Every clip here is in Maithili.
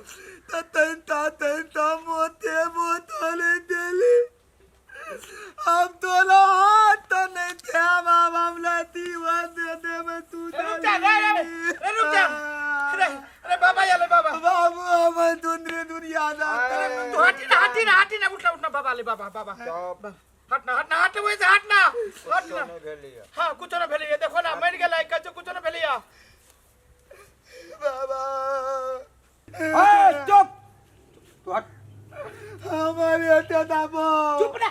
तऽ तैनता तैनता मोते मोतले देली। हम तोरा हाथ तऽ नहीं देब, आब हमरा जीवन दे देबे तू। रुक जा रे रे रे, रुक जा। अरे अरे बाबा आले बाबा। बाबू हमर दुनिया दुनिया ना। अरे तू हटी ना, हटी ना, हटी ना, उठना उठना बाबा ले बाबा बाबा। चुप। हटना हटना हट वही से हटना हटना। नहीं भेलिया। हाँ कुछो ना भेलिया, देखो ना मर गेलै, कछु कुछो ना भेलिया। बाबा। ए चुप, तू हट। हमारे हटे दाबो। चुप ना।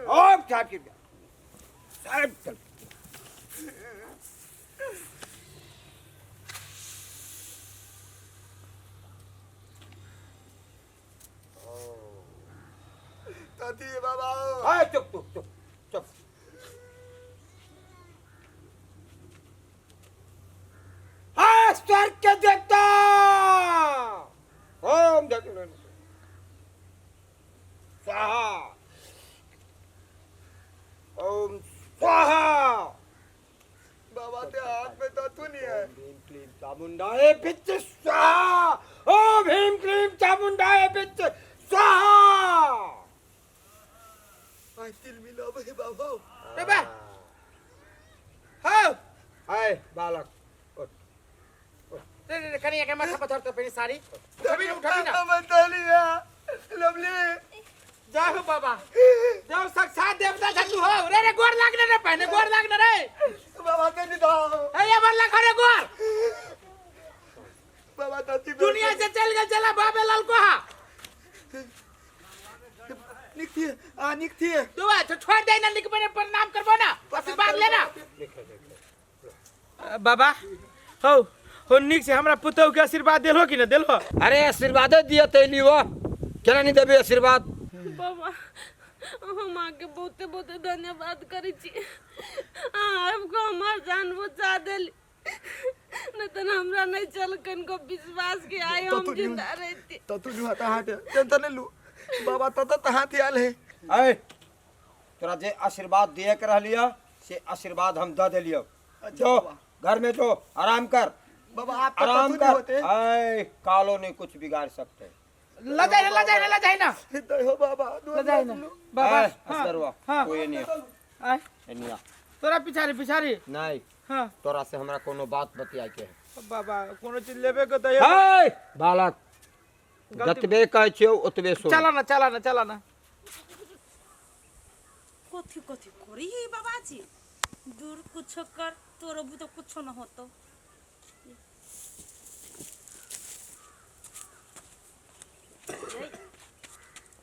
और साहब के साहब चल। कथी बाबा? ए चुप चुप चुप चुप। हाँ स्वर्ग के देवता ओम जय स्वाहा, ओम स्वाहा। बाबा ते हाथ में तो तू नहीं है। ओम भीम क्लीम चामुंडाए पिच स्वाहा, ओम भीम क्लीम चामुंडाए पिच स्वाहा। आई तिल मिलो हे बाबा। रे बा हाँ। आए बालक उठ। रे रे रे, कनिया के माथा पर धर तो पहले साड़ी उठबी ना, उठबी ना। हमर तलिया लवली। जाओ बाबा जाओ, साक्षात देवता छ तू हो। रे रे गोर लागने रे, पहले गोर लागने रे। बाबा ते नहीं दाओ। ए ये बल्ला खड़े गोर। बाबा तती दुनिया से चल गए चला बाबे लाल को। हा निक थी आ निक थी। तू आ तो छोड़ दे ना, निक बने प्रणाम करबो ना, आशीर्वाद लेना। देखे देखे बाबा हो हो निक से हमरा पुतहु के आशीर्वाद देलहो कि न देलहो? अरे आशीर्वाद दिया तैली वो केना नहीं देबे आशीर्वाद? बाबा हम अहाँके बहुते बहुते धन्यवाद करै छी, अहाँ आबि कऽ हमर जान बचा देली, नहीं तऽ हमरा नहीं चल कनको विश्वास के आइ तो हम तू जिंदा रहती। तो तू जो हाथ हाथ टेंशन नहीं लू बाबा, तो तो हाथ आयल है। अरे तोरा जे आशीर्वाद दिए के रहलिया से आशीर्वाद हम दे देलियो। अच्छा जो बाबा। घर में जो आराम कर। बाबा आप तो आराम कथू नहीं कर। होते। ऐ कालो नहीं कुछ बिगाड़ सकते। ल जाए ल जाए ल जाए ना। तो हो बाबा। ल जाए ना बाबा। ऐ, हाँ, असगरवा, हाँ। कोई नहीं। आय नहीं आ। तोरा पिछाड़ी पिछाड़ी। नहीं। हाँ। तोरा से हमरा कोनो बात बतियाए के है। बाबा कोनो चीज लेबे के त हे बालक गलती- जतबे कहै छियौ ओतबे सुन। चला ना चला ना चला ना। कथी कथी करी है बाबाजी? दूर कुछ कर तोरो भी तो कुछ न होतो।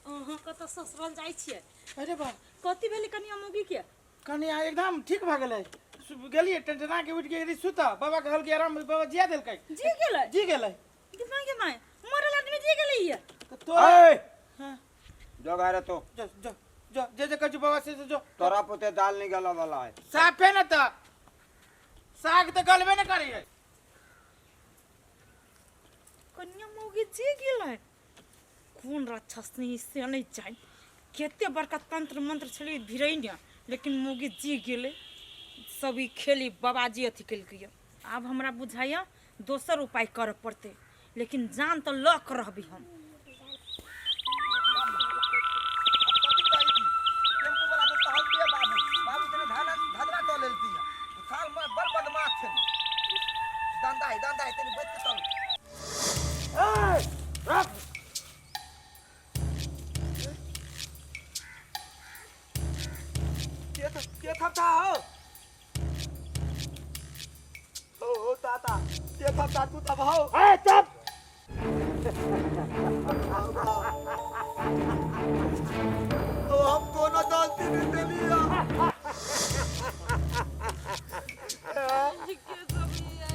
अहाँ कतऽ ससुराल जाइ छियै? अरे बा कथी भेलै कनिया मौगी के? कनिया एकदम ठीक भऽ गेलै। गेलियै टेंटना के उठि गेली सुतऽ, बाबा कहलकै आराम, बाबा जिया देलकै। जी गेलै? जी गेलै। कितना के माय मरल आदमी जी गेलै ये? तऽ तोरा ऐ हाँ। जो घरे तो जो जो जो जे जे कहै छौ बाबा से से जो। तोरा पुते दाल निकाला वाला है। साफे न तऽ साग तऽ गलबे न करियै। कनिया मौगी जी गेलै? कोन राक्षस नहीं से नहीं जान, कते बड़का तंत्र मंत्र छलै भिरैने, लेकिन मौगी जी गेलै। सब ई खेली बाबाजी अथी केलकै। आब हमरा बुझाइया दोसर उपाय करऽ पड़तै, लेकिन जान तऽ लऽ कऽ रहबै हम। टेम्पू वाला के कहल दिया बाबू, बाबू तने धाना धदरा दऽ लेलती है। साल में बड़ बदमाश छै। दंदा है, दंदा है, तनी बैठ के चल। ए रख। के था के था था हो? ओ ओ ताता के था था तू तब हो। ए चुप। तो हम कोनो गलती नहीं देलिया।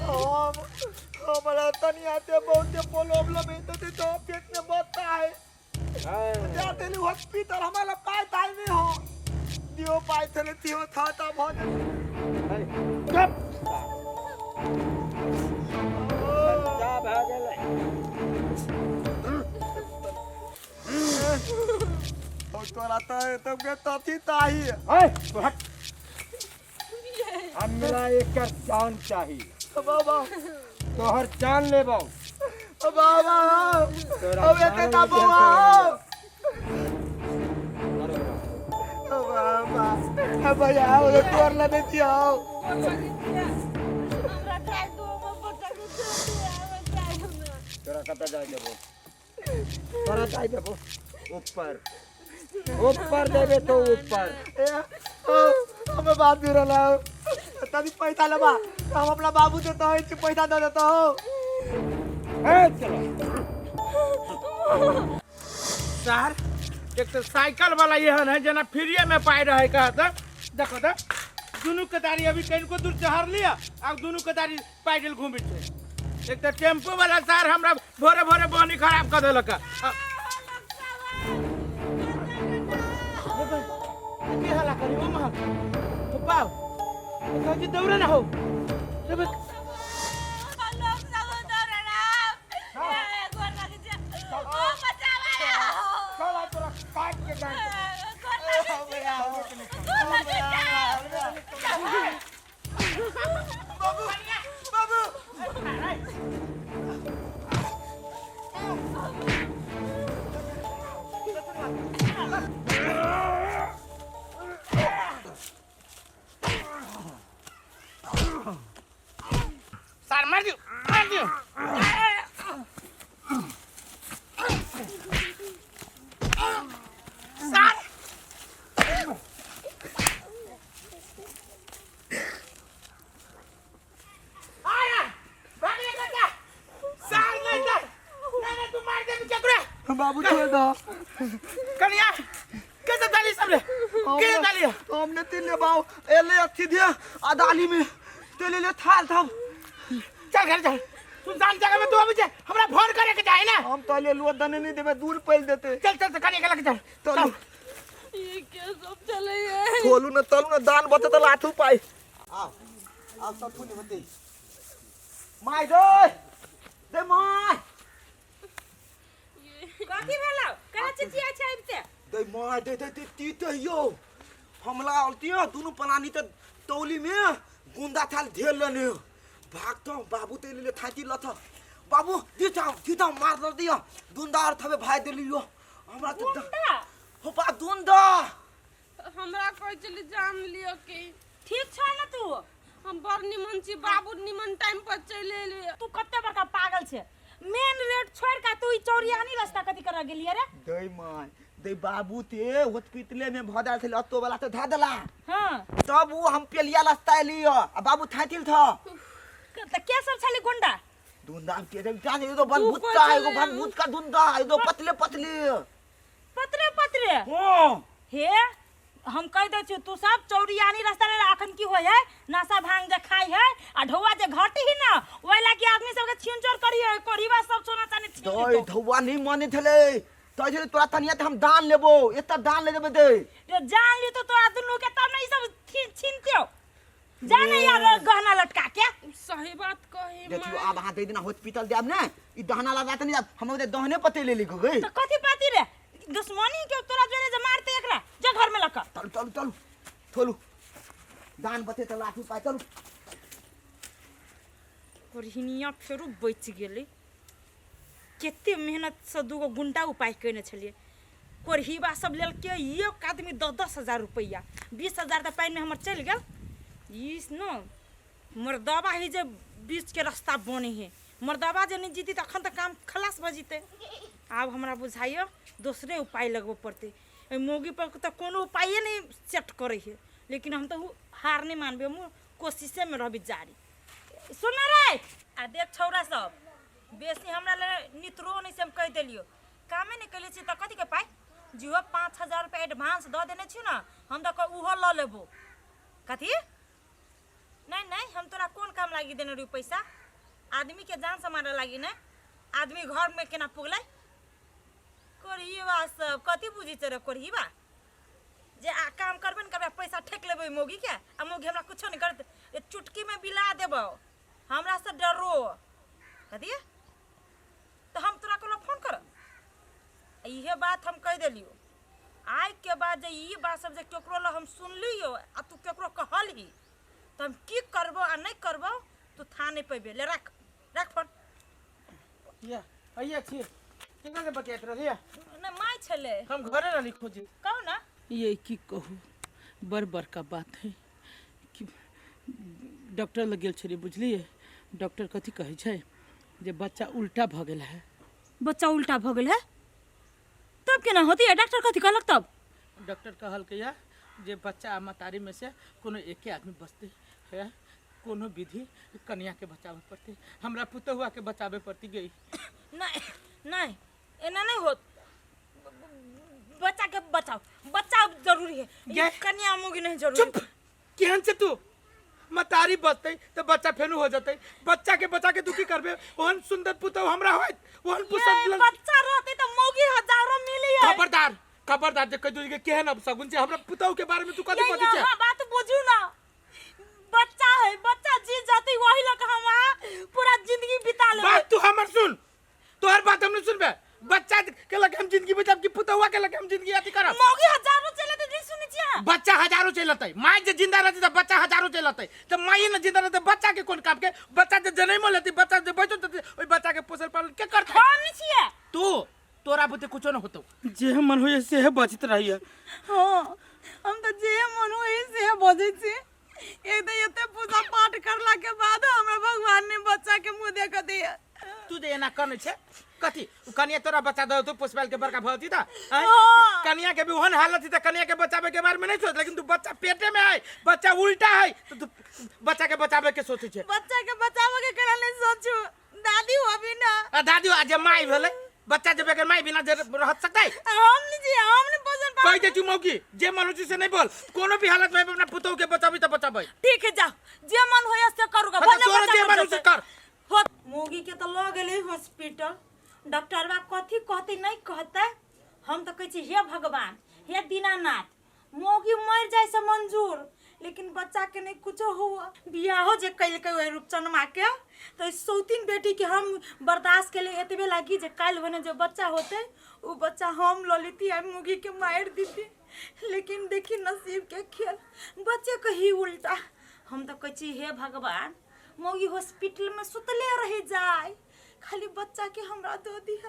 हम हमारा तनी आते बहुते प्रॉब्लम है तो तो पेट में बता है। जा देली हॉस्पिटल, हमारा पाई ताई नहीं हो दियो पाई थले दियो था ता भ चुप। बच्चा भऽ गेलै। हो तोरा तो तब के तथी ताही ए तू हट। हमरा एकर जान चाहिए। बाबा तोहर जान लेबो। बाबा तोरा अब एते जान ता लेके बौआ। चलेंगे। बाबा अब भैया वो तोर ला देती आओ। हमरा जाय दो, हमर बच्चा के छोड़ दिया, हमरा जाय दो ना। तोरा कतऽ जाय देबो? तोरा जाय देबो ऊपर, ऊपर देबे तो ऊपर। ए हमें बात भी रहा तभी पैसा लेबा हम अपना बाबू देता है, पैसा दे देता हो। ए चलो सर, एक तो साइकिल वाला एहन है जना फ्रीए में पाई रहे कहत। देखो तो दुनू कतारी अभी कनिको दूर चढ़ लिया आ दुनू कतारी पैदल घूमै छै। एक तो टेम्पो वाला सर हमरा भोरे भोरे बनी खराब कर देलक। की हल्ला करी ओ महक तो पाओ कहै छी दौड़े ना हो। लोग सब दौड़े ना। ए, गोर लागे छै। ओ, बचावा। चल आ तोरा काट के डाल। गोर लागे छै। गोर लागे छै। बाबू बाबू सर मार दियो, मार दियो। सर आया भाग ले बेटा। सर नहीं सर, नहीं नहीं तू मार दे केकरा। बाबू छोड़ दो। कनिया कैसे डाली सबने, कैसे डाली? हमने तीन ले बाऊ एले अथी दिया अदाली में तेले ले थाल था। चल घर चल, सुनसान जगह में तू अभी जा, हमरा फोन करे के चाही ना। हम तो ले लुआ दने नहीं देबे, दूर पैल देते। चल चल कनिया के लगे चल। चलू। ये क्या सब चले है? खोलू ना तलू ना दान बते तो लाठू पाई। आओ आओ सब फूल बते my दे दे my. कथी भेलौ? केना चिचिया छै आबिते? दे my they दे दे ती ते यो हमला आलतियो दुनू पलानी त तौली में गुंदा थाल ढेर लेने भाग तो बाबू ते ले थाती लथ बाबू दी जाओ दी जाओ मार दे दियो दुंदा और थबे भाई देलियो हमरा तो गुंडा? हो बा दुंदा। हमरा कहै छली जान लियो के। ठीक छै ना तू? हम बड़ निमन छी बाबू, निमन टाइम पर चलि एलियै। तू कते बड़का पागल छै, मेन रोड छोड़ के तू ई चौरियानी रास्ता कथी करऽ गेलियै रे? दे my दे बाबू ते हॉस्पिटले में भ जाल छले अतो वाला तो धा देला। हां तब वो हम पेलिया रास्ता एलियो आ बाबू थातिल था। त के सब छली गुंडा? दुंदा के दे जान एगो बनभूत का, एगो बनभूत का दुंदा, एगो पतले पतले पतले पतले। हां हे हम कह दै छियौ तू सब चौरियानी रास्ता ले अखन की होय है, नशा भांग जे खाइ है आ ढौआ जे घटी ही ना ओइ लागी आदमी सबके छीन चोर करी है, कोरीबा सब सोना चानी छीन दे लेतौ। ढौआ नहीं माने छले तै छले तोरा तनिया ते हम दान लेबो, एता दान ले देबे दे। रे जान ली तो तोरा दुनू के तब ने ई सब छीनतियौ। जाने यार गहना लटका के। सही बात कही देखियो आब अहाँ दे दिना हॉस्पिटल देब ने ई दहना लगा त नहीं जाब, हम ओते दहने पते ले ली गई। तो कथी पाती रे दुश्मनी के तोरा जोरे जे मारते एकरा जे घर में लका। चलू चलू चलू थोलू दान बते त लाठी पाइ चलू। कोरहिनिया फेरू बचि गेलै। कते मेहनत से दूगो गुंडा उपाय कयने छलियै। कोरहिबा सब लेलकै एक आदमी 10-10 हजार रुपैआ, 20 हजार तऽ पानिमे हमर चलि गेल। ई न मर्दबा ही जे बीच के रास्ता बने है, मर्दबा जे नहि जीती तऽ अखन तऽ काम खलास भऽ जेतै। आब हमरा बुझाइए दोसरे उपाय लगबऽ पड़तै। एहि मौगी पर तऽ कोनो उपाये नहि सेट करै है, लेकिन हम तऽ हार नहि मानबै, हमहूँ कोशिशेमे रहबै जारी। सुन रे आ देख छौड़ा सब बेसी हमरा ले नितरो नहि से हम कहि देलियौ, कामे नहि कयले छी तऽ कथीके पाइ? जिहो 5000 रुपैआ एडवांस दऽ देने छी ने हम तऽ ओहो लऽ लेबो। कथी? नहीं नहीं हम तोरा कोन काम लागी देने रही पैसा? आदमी के जान से मारे लागी नहीं, आदमी घर में केना पुगलै? कोरहीबा सब कथी बुझी छै रे कोरहीबा? जे आ काम करबे ने करबै पैसा ठेक लेबै मौगी के आ मौगी हमरा कुछो नहीं करत, चुटकी में बिला देबौ, हमरा से डरो। कथी? तो हम तोरा कोनो फोन कर, इहे बात हम कहि देलियौ। आइ के बाद जे ई बात सब जे केकरो लग हम सुनलियो आ तू केकरो कहलही तऽ हम की करबो आ नहि करबो तू था नहि पेबे। ले राख, राख फोन। या अइया छी, केकरा से बतियाइत रहलियै? नहि, माय छलै। हम घरे रहली खोजी। कहू ना। ये की कहू, बड़ बड़का बात है कि डॉक्टर लग गेल छलियै, बुझलियै? डॉक्टर कथी कहै छै जे बच्चा उल्टा भऽ गेल है। बच्चा उल्टा भऽ गेल है तब केना होती है? डॉक्टर कथी कहलक तब? डॉक्टर कहलकै या जे बच्चा आ महतारी में से कोनो एके आदमी बचतै है, कोनो विधि कनिया के बचावे पड़तै, हमरा पुतहुआ के बचावे पड़तै गई। नहीं नहीं, एना नहीं होत। बच्चा के बचाओ, बच्चा जरूरी है। गे। कन्या मुगी नहीं जरूरी। चुप, केहन से तू? मतारी बचतै तऽ बच्चा फेनु हो जतै। बच्चा के बचा के तू की करबे? ओहन सुंदर पुतहु हमरा होइत, ओहन ये पुतहु बच्चा रहते तो मौगी हजारों मिली है। खबरदार, खबरदार जे कहि दू के केहन अब सगुन छै। हमरा पुतहु के बारे में तू कथी ये बजै छै? यहाँ बात बुझू ना, बच्चा है, बच्चा जी जाते वही लोग हम वहाँ पूरा जिंदगी बिता लेबै। बात तू हमर सुन, तोहर बात हम नहीं सुनबे। बच्चा के लगे हम जिंदगी बिताब कि पुतहुआ के लगे हम जिंदगी अथी करब? मौगी हजारों चले तो नहीं सुनै छियै। बच्चा हजारों चलतै, माय जे जिंदा रहतै तऽ बच्चा हजारों चलतै, तऽ माय ने जिंदा रहतै बच्चा के कोन काम के? बच्चा जे जनमो लेतै, बच्चा जे बचो तै, ओहि बच्चा के पोषण पालन के करतै? हम नहीं छियै। तू तोरा बुते कुछो न होतौ। जे मन होइए सेहे बजैत रहैए। हाँ, हम तऽ जे मन होइए सेहे बजै छी। एक तऽ एते पूजा पाठ करला के बाद हमरा भगवान ने बच्चा के मुंह देख दिया। तू जे एना कनै छै कथी? उ कनिया तोरा बच्चा दऽ तू पोसबाल के बड़का भऽ जैता, आँय? हाँ। कनिया के भी ओहन हालत है तऽ कनिया के बचावे के बारे में नहीं सोच, लेकिन तू बच्चा पेटे में है, बच्चा उल्टा है तो तू बच्चा के बचावे के सोचै छै। बच्चा के बचावे के करा नहीं सोचू, दादी हो अभी ना। आ दादी आ जे माई भेलै, बच्चा जे बगैर माई बिना जे रह सकतै? हम नहीं जी, हम नहीं पोषण पालन। कहि दे तू मौगी, जे मन होइ छै से नहीं बोल। कोनो भी हालत में अपना पुतहु के बचाबी तऽ बचाबै। ठीक है, जाओ, जे मन होय से करूगा। हाँ, तऽ भले तोरो बच्चा जे मर मन होइ से जेतै। कर। हो, मौगी के तऽ लऽ गेलै हॉस्पिटल, डॉक्टरवा कथी कहतै नहीं कहतै। हम तऽ कहै छी हे भगवान, हे दीनानाथ, मौगी मरि जाय से मंजूर, लेकिन बच्चा के नहीं कुछो हुआ। बियाहो जे कलकै ओहि रूपचनमा के, तऽ सौतीन बेटी के हम बर्दाश्त के लिए एतबे लागी जे काल्हि भने जे बच्चा होतै ओ बच्चा हम लऽ लेती आ मौगी के मारि दीती। लेकिन देखी नसीब के खेल, बच्चे के ही उल्टा। हम तऽ कहै छी हे भगवान, मौगी हॉस्पिटल में सुतले रहि जाय, खाली बच्चा के हमरा दऽ दिह।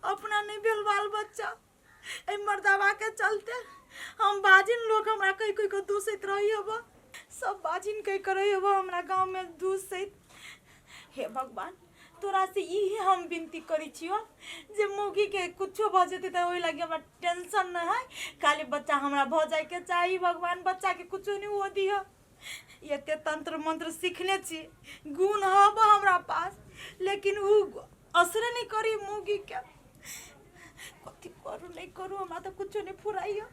अपना नहीं भेल बाल बच्चा, एहि मर्दावा के चलते हम बाजिन लोग हमरा कहि कहि के दूसैत रही हब, सब बाजिन कहि के रही हब हमरा गाँव में दूसैत। हे भगवान, तोरा से इहे हम विनती करै छियो जे मौगी के कुछो भऽ जेतै तऽ ओहि लागी हमरा टेंशन नहि है, खाली बच्चा हमरा भऽ जायके चाही। भगवान बच्चा के कुछो नहि हुअ दिह। एते तंत्र मंत्र सीखने छी, गुण हब हमरा पास, लेकिन उ असरे नहि करी मौगी के। कथी करू नहीं करू हमरा तऽ कुछो नहीं फुराइयो।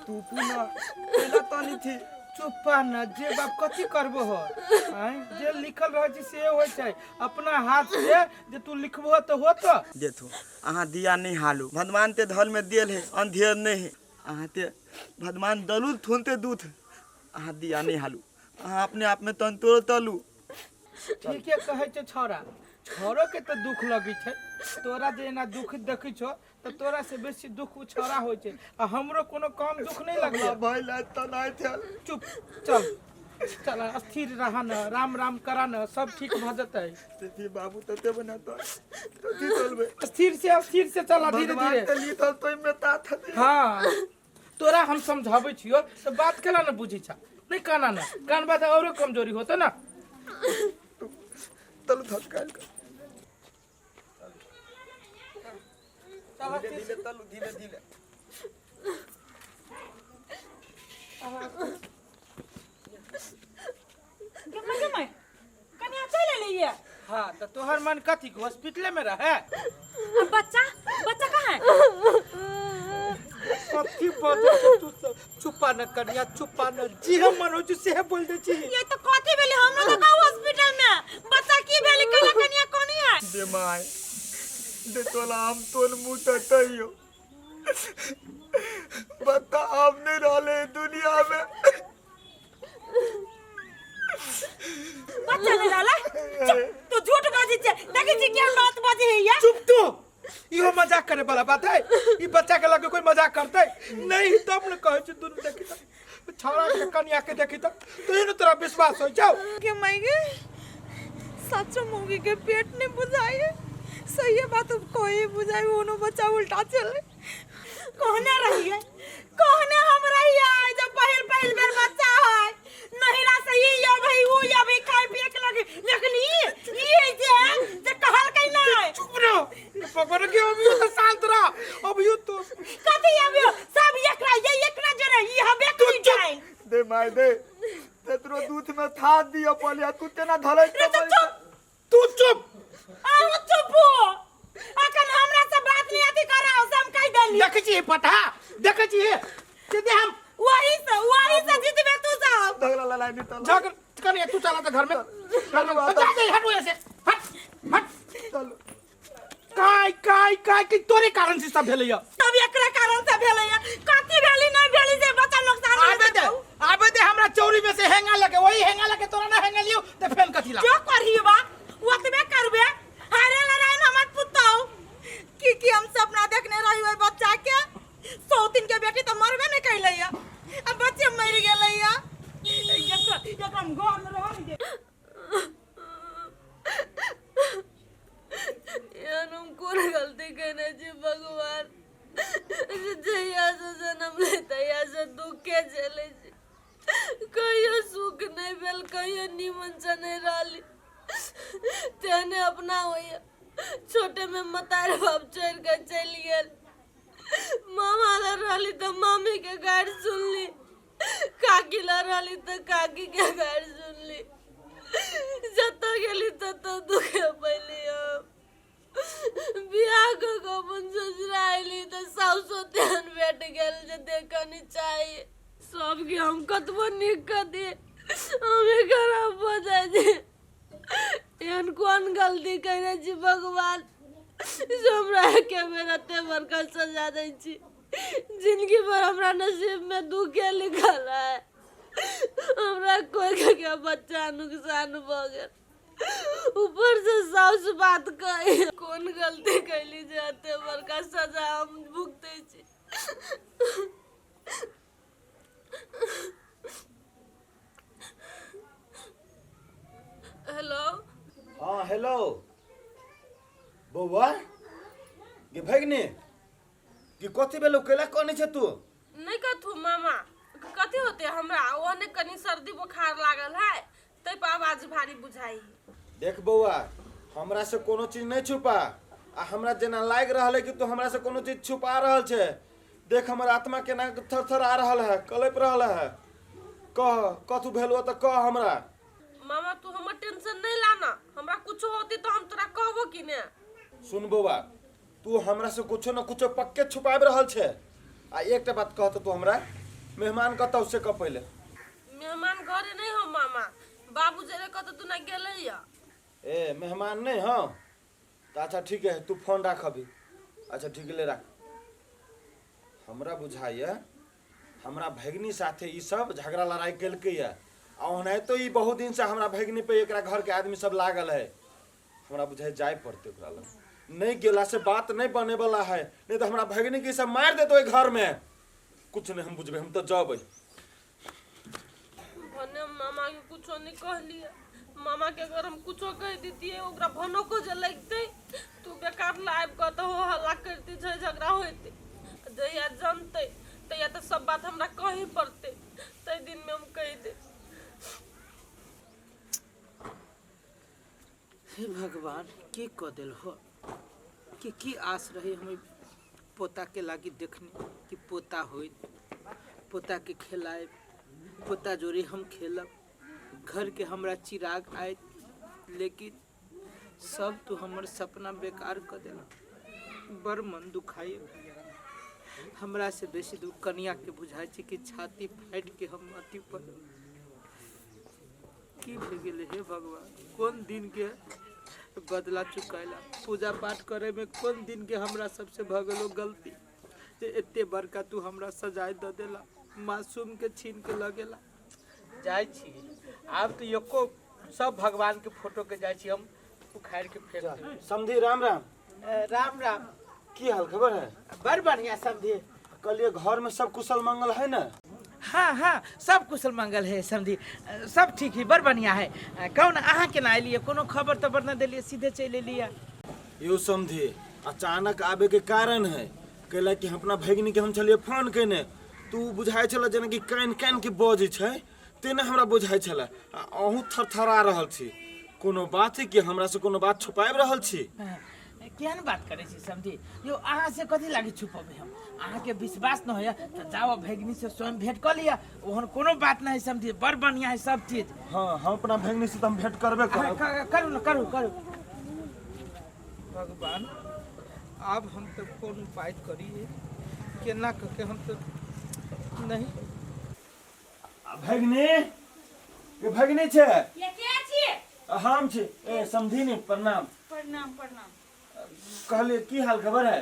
तू पुनः पहला तानी थी। चुप्पा न जे बाप कथी करबो हो? आँय, जे लिखल रहै छै से होइ छै। अपना हाथ से जे तू लिखबो तऽ होत। देखो अहाँ दिया नहीं हालू, भगवान ते धल में देल है, अंधेर नहीं है। अहाँ ते भगवान दलू थोनते दूध, अहाँ दिया नहीं हालू, अहाँ अपने आप में तन तोड़ तलू। ठीके कहै छै छौड़ा, छौड़ो के तऽ दुख लगै छै। तोरा जे एना दुख देखै छौ तऽ तोरा से बेसी दुख उ छौड़ा होइ छै, आ हमरो कोनो कम दुख नहि लगलै। भाई ला तनाय थल। चुप, चल चल, स्थिर रह न, राम राम करा न, सब ठीक भऽ जेतै। ते बाबू तते बनाता कथी चलबे? स्थिर से, स्थिर से चला, धीरे भगवान धीरे। ते ली तल तो में ता था। हाँ, तोरा हम समझाबै छियो तऽ बात केना ने बुझै छ? नहि काना न, कानबा तऽ औरो कमजोरी होतौ ना। तलू थल काल कर। धीरे धीरे तलू, धीरे धीरे। गे माय, गे माय, कनिया चलि एलैये। हाँ, तऽ तोहर मन कथी के हॉस्पिटले में रहे? आ बच्चा, बच्चा कहाँ है? कथी बजै छै तू सब? चुप्पा न कनिया, चुप्पा न, जे हम मन होइ छै सेहे बोल दै छी। ये तो कथी भेलै? हमरा तऽ कहू हॉस्पिटल में बच्चा की भेलै? कला कनिया कोनी है? दे my, दे तोला हम तोल मुँह ततैयो। बता, हम नहीं रहले दुनिया में। बच्चा नहीं रहला चुप तू झूठ बाजी छे देखै छी केहन बात बाजी है या चुप तू इहो मजाक करे वाला बात है ई बच्चा के लगे कोई मजाक करते नहीं तब न कहै छी दुनू देखी त छौड़ा के कनिया के देखी त तो ने तोरा विश्वास हो जाओ के मायगे सचो मौगी के पेट नहीं बुझाए सही बात अब कोई बुझाए ओनो बच्चा उल्टा चले कहने रहिए कहने हम रहिए जब पहिल पहिल बेर बच्चा है नहिरा से ई या भाई वो या भाई खाए पिए के लगे लेकिन ई ई जे जे कहल कहीं नहीं चुप रहो भगवान के अभी तो शांत रह अभी तो कथी अभी सब एकरा ये एकरा जरे ई हबे करी जाए दे माय दे तेतरो दूध में था दियो पलिया तू तेना धलै रे तो चुप तू चुप अहूँ चुप हो अखन हमरा से बात नहीं अथी कराओ से हम कह देली देखै छी पता देखै छी सीधे हम वही से जीतबे तू सब धगला लड़ाई नहीं चलो झगड़ कनिया तू चला तो घर में घर में जा जा हट ऐसे हट हट चलो काय काय काय कि तोरे कारण से सब भेलैया तब एकरा कारण से भेलैया कथी भेली नहीं भेली जे बच्चा नुकसान होलै आबे दे आबे दे हमरा चौरी में से हेंगा लगे वही हेंगा लगे तोरा ना हेंगा लियो ते फेन कथी ला जो करही बा ओतबे करबे हारे लड़ाई में हमर पुतौ की की हम सपना देखने रही ओहि बच्चा के सौ दिन के बेटी तो मरबे नहीं कैलैया अब बच्चे मर गेलैया एकरा एकरा हम घर में रह नहीं दे एहन हम कोन गलती केने छी भगवान जे जहियासँ जन्म ले तहियासँ दुखे झेलै छी कहियो सुख नहि भेल कहियो नीमनसँ नहि रहली तेहने अपना होइए छोटेमे मतार बाप छोड़ि कऽ चलि गेल मामा लग रहली तऽ मामीके गारि सुनली काकी लग रहली तऽ काकीके गारि सुनली जतऽ गेली ततऽ दुखे पैली हम बियाह कऽ कऽ अपन ससुरा अयली तऽ साउसो तेहन भेट गेल जे देखऽ नहि चाही सबके हम कतबो नीक कऽ दियै हमे खराब भऽ जाइ छै एहन कोन गलती कयने छी भगवान से हमरा एके बेर एते बड़का सजा दै छी जिंदगी भर हमरा नसीब में दुखे लिखल है हमरा कोई के, के बच्चा नुकसान भऽ गेल ऊपर से साउस बात कही कोन गलती कैली जे एते बड़का सजा हम भुगतै छी हेलो हाँ हेलो बौआ गे भगनी कि कथी भेलो कैला कनै छै तू नहि कथू मामा कथी होते हमरा ओहने कनि सर्दी बुखार लागल है तै पर आवाज भारी बुझाई देख बौआ हमरा से कोनो चीज नहीं छुपा आ हमरा जेना लागि रहल है कि तू हमरा से कोनो चीज छुपा रहल छै देख हमर आत्मा केना थर थर आ रहल है कलपि रहल है कह कथू भेलो तऽ कह हमरा मामा तू हमर टेंशन नहीं लाना हमरा कुछो होती तो हम तोरा कहबो कि ने सुन बौआ तू हमरा से कुछो न कुछो पक्के छुपाबि रहल छै आ एकटा बात कह तऽ तू हमरा मेहमान कतौ से कह पहिले मेहमान घरे नहीं हो मामा बाबू जरे कतौ तू ना गेलै या ए मेहमान नहीं हँ तऽ अच्छा ठीक है तू फोन राख अभी अच्छा ठीक है ले राख हमरा बुझाइए हमरा भगिनी साथे ई सब झगड़ा लड़ाई केलकैए आ ओनाहितो ई बहुत दिनसँ हमरा भगिनी पे एकरा घरके आदमी सब लागल है हमरा बुझाइ जाय पड़तै ओकरा लग नहि गेला से बात नहि बनेवला है नहि तऽ हमरा भगिनी के ई सब मारि देतै ओहि घरमे कुछ नहि हम बुझबै हम तऽ जबै भने हम मामा के कुछो नहीं कहलिए मामा के अगर हम कुछो कह दितिए ओकरा भनोको जे लगते तू बेकार लाइब कऽ तऽ हो हल्ला करती छै झगड़ा होते जहिया जनते तहिया तऽ सब बात हमरा कही पड़ते ताहि दिन में हम कहि दे हे भगवान की कऽ देल हो कि की आस रही हम पोता के लागी देखने कि पोता होइत पोता के खेलायब पोता जोड़े हम खेलब घर के हमरा चिराग आयत लेकिन सब तू हमर सपना बेकार कऽ देला बड़ मन दुखाई हमरा से बेसी दुख कनिया के बुझाइ छै कि छाती फाटि के हम अथी पर की भए गेलै हे भगवान कोन दिन के बदला चुकैला पूजा पाठ करे में कोन दिन के हमरा सबसे भऽ गेलो गलती जे एते बड़का तू हमरा सजाय दऽ देला मासूम के छीन के लऽ गेला जाइ छी आब तऽ एको सब भगवान के फोटो के जाइ छी हम उखाड़ के फेंक देबै। समधी राम राम। राम राम। की हाल खबर है? बड़ बढ़िया समधी। कहलिए घर में सब कुशल मंगल है ना? हाँ हाँ, सब कुशल मंगल है समधी, सब ठीक है, बड़ बढ़िया है। कौन अहाँ केना एलियै? कोनो खबर तबर न देलियै, सीधे चलि एलियै। यो समधी, अचानक आबे के कारण है कैला कि हम अपना भगिनी के हम छलियै फोन केने तो उ बुझाइ छलै जेना कि कानि कानि के बजै छै, तेना हमरा बुझाइ छलै। आ अहूँ थरथरा रहल छी, कोनो बात है कि हमरा से कोनो बात छुपाबि रहल छी? केहन बात करै छी समधी यौ, अहाँ से कथी लागी छुपबै हम? अहाँके विश्वास न होइए तऽ जाओ भगिनी से स्वयं भेंट कऽ लिअ, ओहन कोनो बात नहि है समधी, बड़ बढ़िया है सब चीज। हाँ, हम अपना भगिनी से तऽ हम भेंट करबे करब। करू ने, करू करू। भगवान, आब हम तऽ कोन उपाय करिए, केना कऽ के हम तऽ नहीं। भगिनी, ये भगिनी छै। ये के छी? हम छी। ए समधिनी, प्रणाम। प्रणाम प्रणाम। कहलिए की हाल खबर है?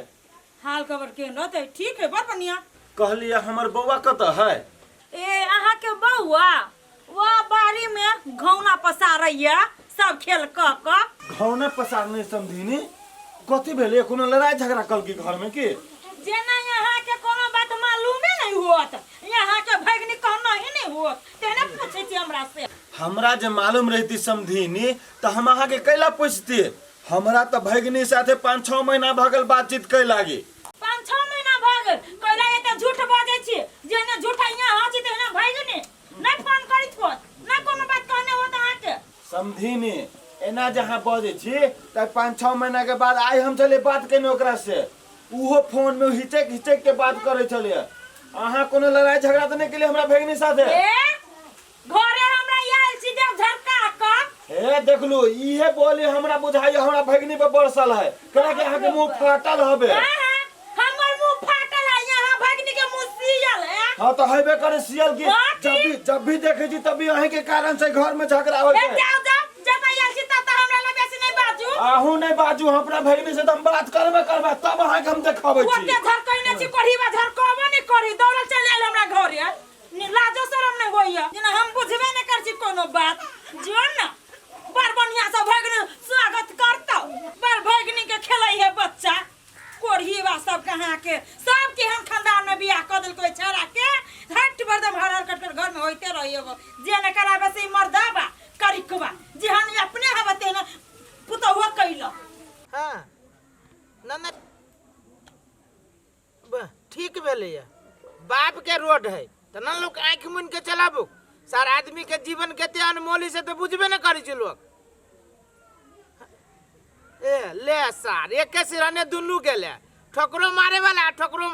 हाल खबर के रहतै, ठीक है, बड़ बढ़िया। कहलिए हमर बौआ कतऽ है? ए अहाँ के बौआ वह बाड़ी में घौना पसारैया सब खेल क क। घौना पसारने समधिनी, कथी भेलै? कोनो लड़ाई झगड़ा कल की घर में की? जेना यहाँ के कोनो बात मालूमे नहीं होत, यहाँ के भगनी कहना ही नहीं होत, तेने पूछे छी हमरा से। हमरा जे मालूम रहती समधिनी तऽ हम अहाँ के कैला पूछती? हमरा तऽ भगनी साथे 5-6 महीना भऽ गेल बातचीत कै लागी। 5-6 महीना भऽ गेल कैला एते झूठ बजै छी? जेहने झूठा यहाँ छी तेहने भगनी नहीं फोन करैत होत, नहीं कोनो बात कहने होत अहाँ के। समधिनी, एना जे अहाँ बजै छी तऽ 5-6 महीना के बाद आइ हम छलियै बात केने ओकरा से, उहो फोन में हिचक हिचक के बात करै छलियै। अहाँ कोनो लड़ाई झगड़ा तऽ नहि केलियै हमरा भगिनी साथे? ए घरे हमरा आयल छी देव झरका क। हे देखलू, इहे बोली हमरा बुझाइए हमरा भगिनी पे बरसल है, केना कि अहाँ के मुंह फाटल हबे। हाँ, हाँ, हमर मुंह फाटल है, यहाँ भगिनी के मुंह सियल है। हाँ तो हेबे करे सियल की, हाँ, जब भी देखे छी तब भी अहीं के कारण से घर में झगड़ा होय ए, छै। जाओ, जाओ, जब आयल छी तब तऽ हमरा लग बेसी नहीं बाजू। अहूँ नहीं बाजू, हम अपना भगिनी से तऽ हम बात करबे करबे, तब अहाँ के हम देखाबै छी। ओते झरकैने छी, कोढ़ीबा झरकबो नहीं करी, दौड़ल चलि आयल हमरा घरे। लाजो शरम नहीं होइए, जेना हम बुझबे नहीं कर छी कोनो बात। जो न बड़ बढ़िया से भगिनी स्वागत करतौ, बड़ भगिनी के खेलै है बच्चा। कोढ़ीबा सब कहाँ के सब के हम खानदान में बियाह कऽ देलकै छौड़ा के, हट बरदम हर हर कट कट घर में होइते रहिए। जे न कराबे से मर्दाबा करिकबा, जेहन अपने हवा तेहन पुतहुआ कैल। हाँ ना ना ठीक भेलैया, बाप के रोड है तऽ ना लोग आँखि मुनि के चलाबू। सार आदमी के जीवन कते अनमोल से तऽ बुझबे न करै छै लोग। ए ले सार एके सिरने दुनू गेले, ठोकरो मारे वाला ठोकरो।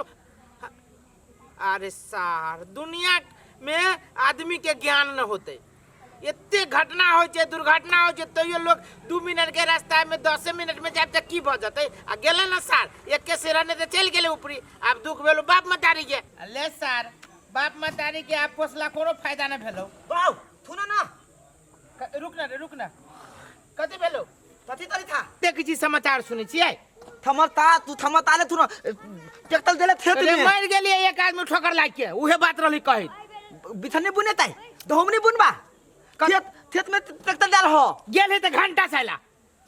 अरे सार दुनिया में आदमी के ज्ञान न होते, एते घटना होइ छै, दुर्घटना होइ छै, तैयो लोग 2 मिनट के रास्ता में 10 मिनट में जाए तऽ की भऽ जेतै। आ गेलै ने सार एके सिरने तऽ चलि गेलै ऊपरी। आब दुख भेलो बाप मतारी के। ले सार बाप मतारी के आब पोसला कोनो फायदा न भेलो। बाउ थुना ना। रुक ना रे, रुक ना, कथी भेलो? कथी तरी था? देख छी समाचार सुनै छियै। थमर ता तू थमर ताले थुना टेक्टल देले थे अरे तुने। मर गेलियै एक आदमी ठोकर लाग के, उहे बात रहली कहैत। बिथने बुने ताई दहुमनी बुनबा खेत खेत में ट्रैक्टर डाल हो गेल है तऽ घंटा से आइला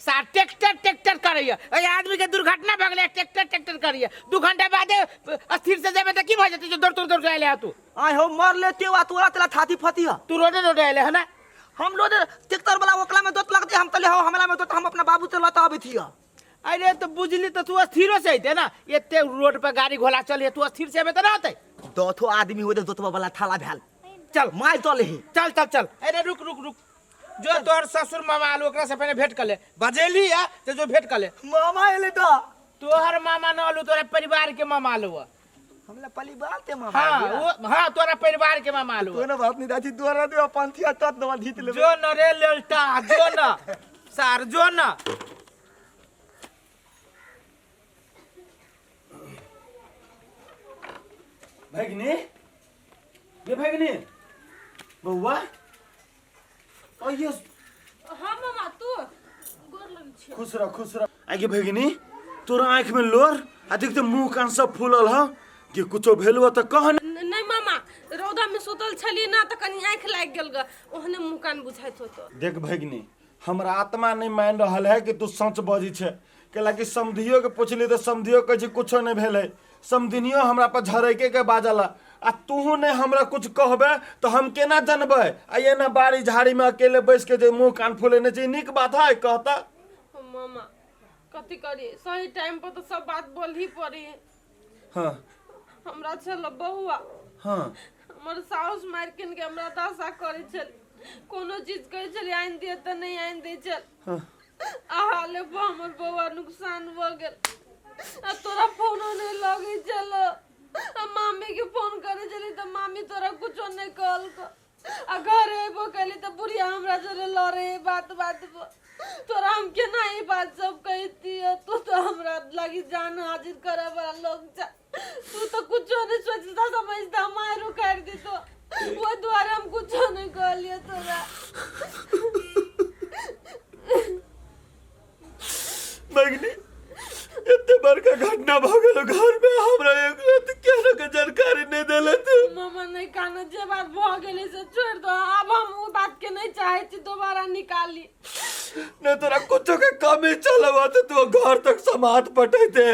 सार ट्रैक्टर ट्रैक्टर करैया, एहि आदमी के दुर्घटना भऽ गेलै, ट्रैक्टर ट्रैक्टर करैया, 2 घंटा बादे स्थिर से जेबै तऽ की भऽ जेतै? जे दौड़ दौड़ दौड़ के आइले है तू। आय हो मर ले ते वा तोरा तेला थाती फती है। तू रोडे रोडे आइले है ना? हम रोडे ट्रैक्टर वाला ओकला में दोत लगते, हम तले हो हमला में दोत, हम अपना बाबू से लता आबै थिया। अरे तो बुझली तो तू स्थिरो से अइते ना, एते रोड पर गाड़ी घोड़ा चलिए, तू स्थिर से अबे त ना होते। दोथो आदमी होते दोतवा वाला थाला भेल। चल मार तो लेही। चल चल चल। अरे रुक रुक रुक, जो तोहर ससुर मामा आलू ओकरा से पहले भेंट कर ले, बजेली है तो जो भेंट कर ले। मामा एले तो तोहर मामा न आलू, तोरा परिवार के मामा आलू है। हमला परिवार के मामा हाँ, आलू है। वो, हाँ, तोरा परिवार के मामा आलू है। तोरा बात नहीं दादी, तोरा दे पंथिया तत दवा धीत लेबे। जो न रे लेलटा, जो न सार, जो न। भगिनी, ये भगिनी, बौआ, ओ ये हाँ मामा, तू गोर लग छी। खुश रह, खुश रह। आगे भगिनी, तोरा आँख में लोर आ देखते मुंह कान सब फूलल ह, कि कुछो भेलुआ त कह न। नहीं मामा, रौदा में सुतल छली ना तऽ कनि आँखि लागि गेल ग ओहने मुँह कान बुझाइत होतो। देख भगिनी, हमरा आत्मा नहीं मान रहल है कि तू सच बजै छै, कैला कि समधियो के पुछली तऽ समधियो कहै छै कुछो नहीं भेलै। समधिनियो हमरा पर झरैके के बाजला, आ तूहू नहीं हमरा कुछ कहबे तऽ हम केना जनबै? आ एना बाड़ी झाड़ी में अकेले बैस के जे मुँह कान फुलेने छै, नीक बात है कहता? मामा कथी करी, सही टाइम पर तऽ सब बात बोलही पड़ी। हाँ। हमरा छल बौआ। हाँ। हमर साउस मारि किन के हमरा दशा करै छल, कोनो चीज कहै छली आनि दिअ तऽ नहि आनि दै छल। हाँ। आ हाले पर हमर बौआ नुकसान भऽ गेल, आ तोरा फोनो नहि लगै छल, आ मामी के फोन करै छली तऽ मामी तोरा कुछो नहि कहलको, आ घर अयबो कैली तऽ बुढ़िया हमरा जोरे लड़े है बात बात पर। तोरा हम केना ई बात सब कहितियै? तू तऽ हमरा लागी जान हाजिर करे वाला लोग छ, तू तऽ कुछो नहीं सोचता समझता, मारि उखाड़ि दितो, ओहि दुआरे हम कुछो नहीं कहलियै तोरा। भगिनी, एते बड़का घटना भऽ गेल घर में, हमरा एक रात केहनो के जानकारी नहीं देले तू। मामा नहीं कान, जे बात भऽ गेलै से छोड़ि दो, आब हम ओ बात के नहीं चाहे छी दोबारा निकाली। नहीं तोरा कुछो के कमी चलवा तो तू घर तक समाज पटेते,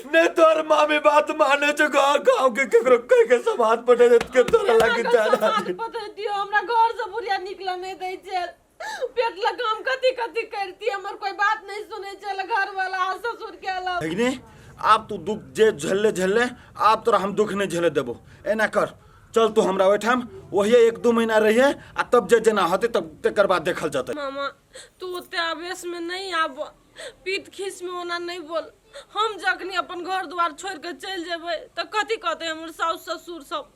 नहीं तोर मामी बात माने जो गाँव गाँव के केकरो कह के समाज पटेते के तोरा लागी जाना। समाज पटेतियो, हमरा घर से बुढ़िया निकल नहीं दै छै, पेट लग हम कथी कथी करती, हमर कोई बात नहीं सुने छल घर वाला आ ससुर के अलावा। भगिनी, आब तू दुख जे झेलले झेलले, आब तोरा हम दुख नहीं झेले देबो। एना कर, चल तू हमरा ओहिठाम, वही 1-2 महीना रहिए, आ तब जे जेना होतै तब तकर बाद देखल जतै। मामा तू ओते आवेश में नहीं आब, पीत खीस में ओना नहीं बोल। हम जखनी अपन घर द्वार छोड़ के चलि जेबै तऽ कथी कहतै हमर साउस ससुर सब?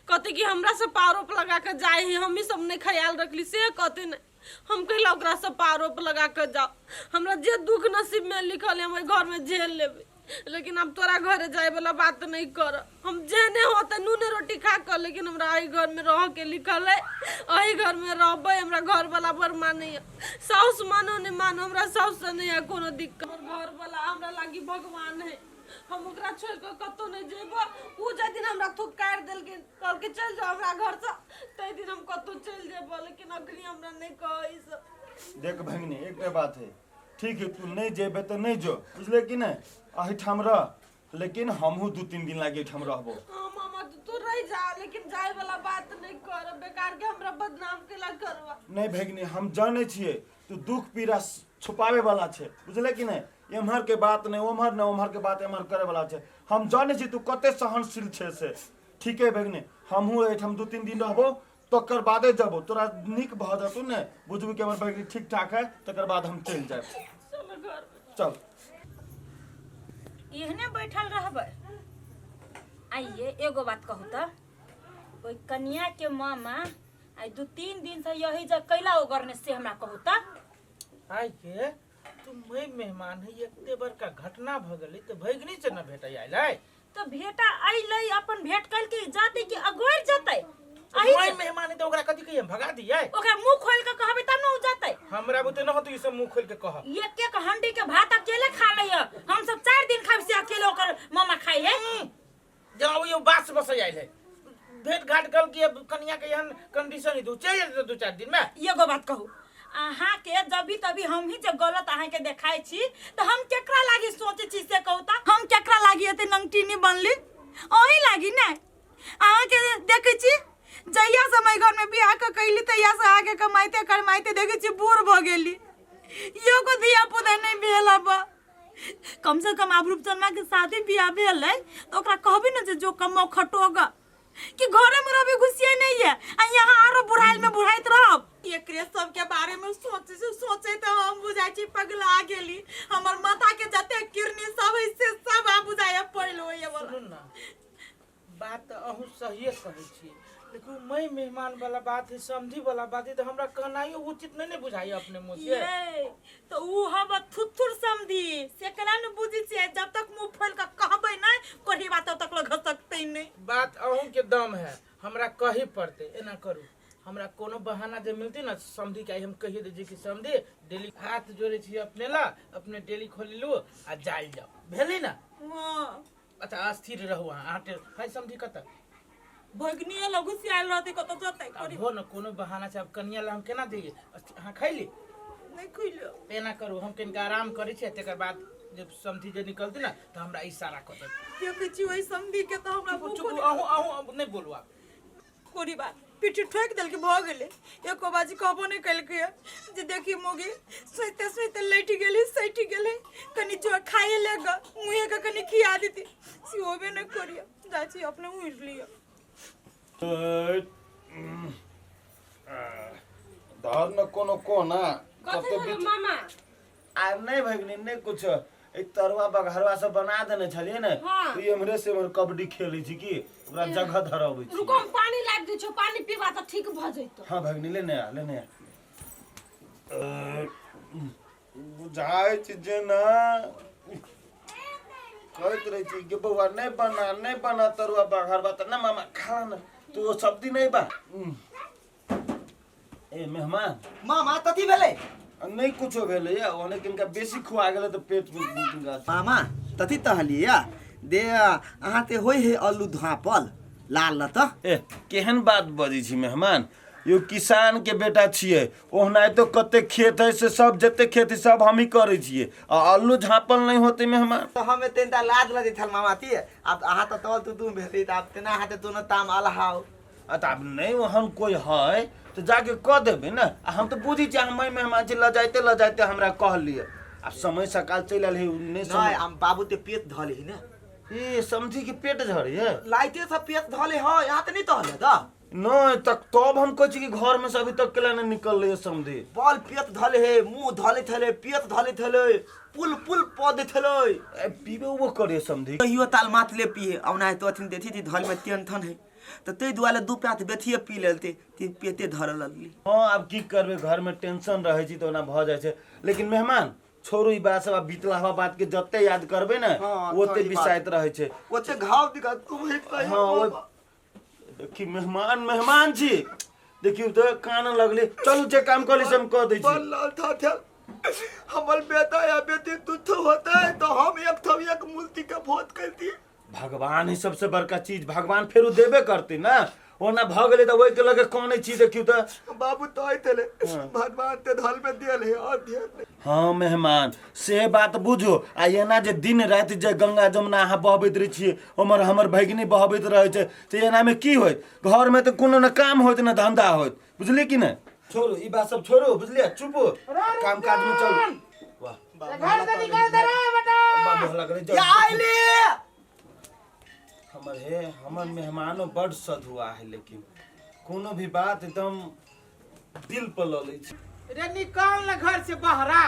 कहते कि हमरा सब पर आरोप लगा के जाए है, हम ही सब नहीं ख्याल रखली से कहते नहीं। हम कहला ओकरा सब पर आरोप लगा के जाओ, हमरा जे दुख नसीब में लिखल है हम ओहि घर में झेल लेबै, लेकिन अब तोरा घरे जाए वाला बात नहीं कर। हम जेने होते नूने रोटी खा कर, लेकिन हमरा एहि घर में रह के लिखल है, एहि घर में रहबै। हमरा घर वाला बड़ मानैया, साउस मानो नहीं मानो, हमरा साउस से नहीं है कोनो दिक्कत। हमर घर वाला हमरा लागी भगवान है, हम ओकरा छोड़ के कतौ नहीं जेबो। उ जाहि दिन हमरा थुपकारि देलखिन, कहलकै चलि जाओ हमरा घर से, ताहि दिन हम कतौ चलि जेबो, लेकिन अखनी हमरा नहीं कहै ई सब। देख भगिनी, एकटा बात है, ठीक है तू नहीं जेबे तो नहीं जो, बुझले कि नहीं, एहिठाम रह, लेकिन हमहूँ 2-3 दिन लागे एहिठाम रहबो। हाँ मामा तू रह जा, लेकिन जाए वाला बात नहीं कर, बेकार के हमरा बदनाम केला करवा। नहीं भगिनी, हम जाने छियै तू दुख पीड़ा छुपावे वाला छै, बुझले कि नहीं, एम्हर के बात नहीं ओम्हर नहीं, ओम्हर के बात एम्हर करे वाला छै। हम जाने छी तू कते सहनशील छै से। ठीक है भगिनी, हमहूँ एहिठाम 2-3 दिन रहबो, तकर बादे जबो, तोरा नीक भऽ जेतौ ने, बुझबी कि हमर भगिनी ठीक ठाक है, तकर बाद हम चलि जायब। चल घर चल। एहने बैठल रहबै। आइए एगो बात कहू तऽ, ओहि कनिया के मामा आइ 2-3 दिन से यही जग कैला ओगरने से हमरा कहू तऽ? आइ के तू मैं मेहमान है, एते बड़का घटना भऽ गेलै तऽ भगिनी से न भेटै आइलै? तऽ भेटा अइलै, अपन भेंट कल के जाते कि अगोर जतै? अही मैं मेहमान है तऽ ओकरा कथी कहियै, भगा दियै? ओकरा मुंह खोल के कहबै तब न उ जतै। हमरा बुते न होतै ई सब मुंह खोल के कह। एक एक हंडी के भात अकेले खा लैय, हम सब 4 दिन खाब से अकेले ओकर मामा खाइ है। जेना ओ बास बसै आयल है, भेंट घाट कल के कनिया के एहन कंडीशन है, तू चलि जेतै 2-4 दिन में। एगो बात कहू, अहाँ के जब भी तभी हम ही जे गलत अहाँ के देखाय छी तऽ हम केकरा लागी सोचे छी से कहू तऽ? हम केकरा लागी एते नंगटीनी बनली? अहीं लागी ने। अहाँ के देखै छी जहिया से हम घर में बियाह कऽ कैली तहिया से अहाँ के कमाइते कमाइते देखै छी बूढ़ भऽ गेली, एगो धिया पुता नहि भेल। अब कम से कम आब रूपचनमा के शादी बियाह भेल है तो ओकरा कहबी ने जे जो कमाओ खटोगा, कि घरे में रवि घुसिए नहीं है आ यहाँ आरो बुढ़ाइल में बुढ़ाइत रहब। एकरे सब के बारे में सोचे से सोचे तो हम बुझाइ छी पगला गेली, हमर माथा के जते किरनी सब है से सब आ बुझाइ पड़ल होइए वाला। सुनू ना, बात तऽ अहूँ सहिए कहै छी, लेकिन मैं मेहमान वाला बात है, समझी वाला बात है, तो हमरा कहनाइयो उचित नहीं ने बुझाइए अपने मुँह से। ये तो ऊ हम थुथुर समझी से केना ने बुझी छियै, जब तक मुंह खोल के कहबै नै कोढ़ी बात तब तक लोग घसकतै नै। बात अहूँ के दम है, हमरा कही पड़ते। एना करू, हमरा कोनो बहाना जे मिलती ना समझी के, हम कहिए दै छी कि समझी डेली हाथ जोड़े छी अपने ला, अपने डेली खोली लू आ जाइल जाओ, भेली ना? हाँ। अच्छा अस्थिर रहू अहाँ, अहाँ है समझी कतऽ? भगनी लगु से आयल रहते कत जतै अब हो न कोनो बहाना छै, अब कनिया ला हम केना जइए? अहाँ खैली? नहीं खैलियो। एना करू, हम कनिका आराम करै छियै, तकर बाद जब समधी जे निकलती ना तऽ हमरा इशारा कऽ देब। देखै छी ओहि समधी के तऽ हमरा चुप, भूखो अहूँ अहूँ नहि बोलू आब। कोरी बात पीठी ठोकि देलकै, भऽ गेलै। एको बाजी कहबो नहि केलकै जे देखी मोगी सुइते सुइते लटि गेलै सटि गेलै, कनि जो खाइए ले ग मुँहे के कनि खिया देती, से होबे नहि करिए। जाइ छी अपने उड़ि लिअ। धर न कोनो कोना। कथी भेलो मामा? आ नहि भगिनी, नहि कुछ, एक तरुआ बघरवा सब बना देने छलियै ने। हाँ। तऽ एम्हरे से एम्हर कबड्डी खेलै छी कि ओकरा जगह धरबै छी। रुको, हम पानी लाबि दै छियौ, पानी पीबा तऽ ठीक भऽ जैतौ। हाँ भगिनी, लेने आ, लेने आ। बुझाइ छै जेना कहैत रहै छी कि बौआ नहि बना, नहि बना तरुआ बघरवा, तऽ नहि मामा खा ने तू, ओ सब्जी नहि बा। ए मेहमान। मामा कथी भेलै? नहि कुछो भेलैया, ओने किनका बेसी खुआ गेलै तऽ पेट में किनका। मामा तथी तहलिया दे अहाँ ते होय हे आलू धापल लाल ल तऽ। ए केहन बात बजै छी मेहमान? यो किसान के बेटा छियै, ओनाहितो कते खेत है से सब जते खेत है सब हमही करै छियै, आ आलू झाँपल नहि होतै मेहमान? तऽ हम एते लाज लगै छल मामा ती, आब अहाँ तऽ तल तू तू भेली तऽ आब तेना अहाँ ते दोनो ताम अलहाउ। आ तऽ आब नहि ओहन कोइ है तऽ जाके कऽ देबै ने। आ हम तऽ बुझै छियै, हम मेहमान छी, लजाइते लजाइते हमरा कहलियै। आब समय सकाल चलि आयल है नहि। नहीं समय हम बाबू ते पेट धले ही ने। ए समझी कि पेट झड़े लाइटे सब पेट धले है, यहाँ ते नहीं तहले दा। नहीं तक तब हम कहै छी कि घर में से अभी तक केला नहीं निकल रही समझी। बॉल पेट धले है, मुंह धले थले, पेट धले थले, पुल पुल पद थले। ए, पीबे उबो करे समझी? कहियो ताल मात ले पिए औना तो अथिन देखी थी धल में तेन थन है तऽ ताहि दुआरे दू पात बेथिए पी लेलते ते पेटे धरऽ लगली। हाँ आब की करबै, घर में टेंशन रहै छी तऽ ओना भऽ जाइ छै। लेकिन मेहमान छोड़ू ई बात सब, आब बीतला हवा बात के जते याद करबै ने हाँ, ओते तऽ ई बात। बिसाइत रहै छै। ओते घाव दिखा तू ही कहियो। हाँ ओ देखी मेहमान, मेहमान छी, देखियौ तऽ कान लगले। चलू जे काम कहली से हम कऽ दै छी। लाल था था हमर बेटा या बेटी तुच्छ होता है तो हम एक थो एक मूर्ति के भोज करती। भगवान ही सबसे बड़का चीज, भगवान फेरो देबे करती ना। ओना भऽ गेलै तऽ ओहिके लगे कनै छी देखियौ तऽ। बाबू तो आइ थे भगवान ते धल में दियल है और दियल नहीं। हाँ मेहमान से बात बुझू। आ एना जे दिन राति जे गंगा जमुना अहाँ बहबैत रहै छियै, ओम्हर हमर भगिनी बहबैत रहै छै, तऽ एनामे की होइत? घरमे तऽ कोनो ने काम होइत ने धंधा होइत, बुझलियै कि नहि? छोड़ू ई बात सब छोड़ू, बुझलियै? चुप, काम काजमे चलू। वाह घर से निकाल दे रे बेटा। बाबू हल्ला करै जाउ। या आइली। हमर हे हमर मेहमानो बड सधुआ है, लेकिन कोनो भी बात एकदम दिल पर लऽ लै छै। रे निकाल ना घर से बहरा,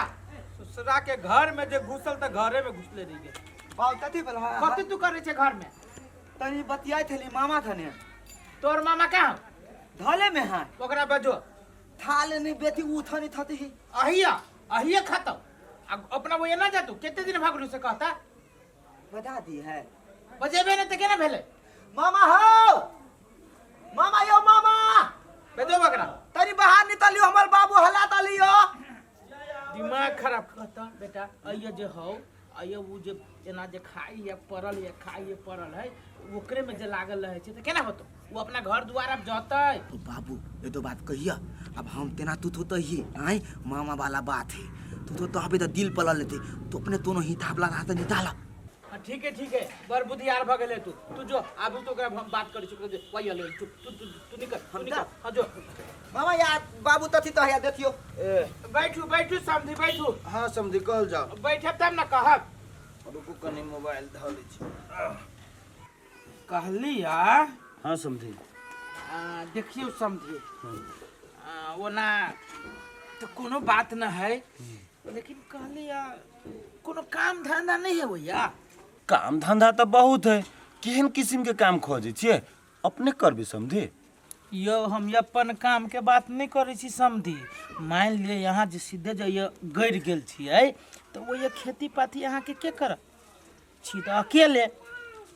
ससुरा के घर में जे घुसल त घरे में घुसले रह गेल। बाबू कथी भेल? कथी तू करे छे घर में? तनी बतियाइ थली मामा थने। तोर मामा कहाँ? धले में है। ओकरा बजो। थाले नहीं बेटी ऊ थनी थती ही। अहिया अहिया खतम आ अपना वो एना जातू कते दिन भागलू से कहता। बता दी है। बजेबे ने त केना भेलै? मामा हो मामा, यो मामा बजो ओकरा। तनी बाहर निकलियो, हमर बाबू हला तलियो। दिमाग खराब कहता बेटा। अइया जे हौ, अइया उ जे एना जे खाइ या पड़ल या खाइ या पड़ल है, ओकरे में जे लागल रहै छै तऽ केना होतो? उ अपना घर दुआर अब जतै। तो बाबू ये तो बात कहिया अब हम तेना तू तो तही आय मामा वाला बात है, तू तो तहबे तो दिल पलल लेते तो अपने दोनों हिसाब लगा तो निकाला। हाँ, ठीक है ठीक है, बड़ बुधियार भ गेलै तू। तू जो आबू तो ओकरा हम बात करै छी, ओकरा जे वही ले तू तू तू तू निकल, तू निकल। हाँ जो। मामा यार बाबू तथी तो है देखियो। ए बैठू बैठू समझी बैठू। हाँ समझी कहल जाओ। बैठब तब ना कहब। रुकू कनी मोबाइल धऽ लै छी। कहली आ। हाँ समझी। देखियौ समझी, ओना तऽ कोनो बात न है, लेकिन कहली आ कोनो काम धंधा नहीं है भैया? काम धंधा तऽ बहुत है, केहन किस्म के काम खोजै छियै अपने करबै समझी? यौ हम अपन काम के बात नहीं करै छी समझी, मान लिअ यहाँ जे सीधे जे गड़ि गेल छियै तऽ ओहि खेती पाती अहाँके के करत? छी तऽ अकेले,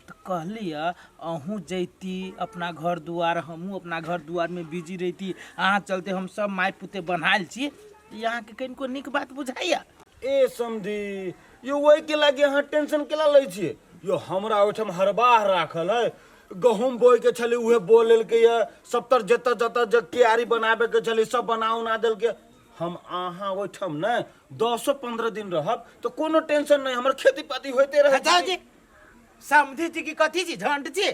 तऽ कहली अहूँ जैती अपना घर दुआर, हमहूँ अपना घर दुआरमे बिजी रहिती, अहाँ चलते हम सब माय पुते बन्हायल छी, तऽ अहाँके कनिको नीक बात बुझाइया? ए समधी यो ओहि के लागे अहाँ टेंशन केला लै छियै? यो हमरा ओहिठाम हरबाह राखल है, गहूम बोए के छलै उहे बो लेलकै ये सबतर जतऽ जतऽ जे क्यारी बनाबे के छलै सब बना उना देलकै। हम अहाँ ओहिठाम ने 10-15 दिन रहब तऽ कोनो टेंशन नहि, हमर खेती पाती होइते रहै। अच्छा जी समझी छी कि कथी छी झंड छी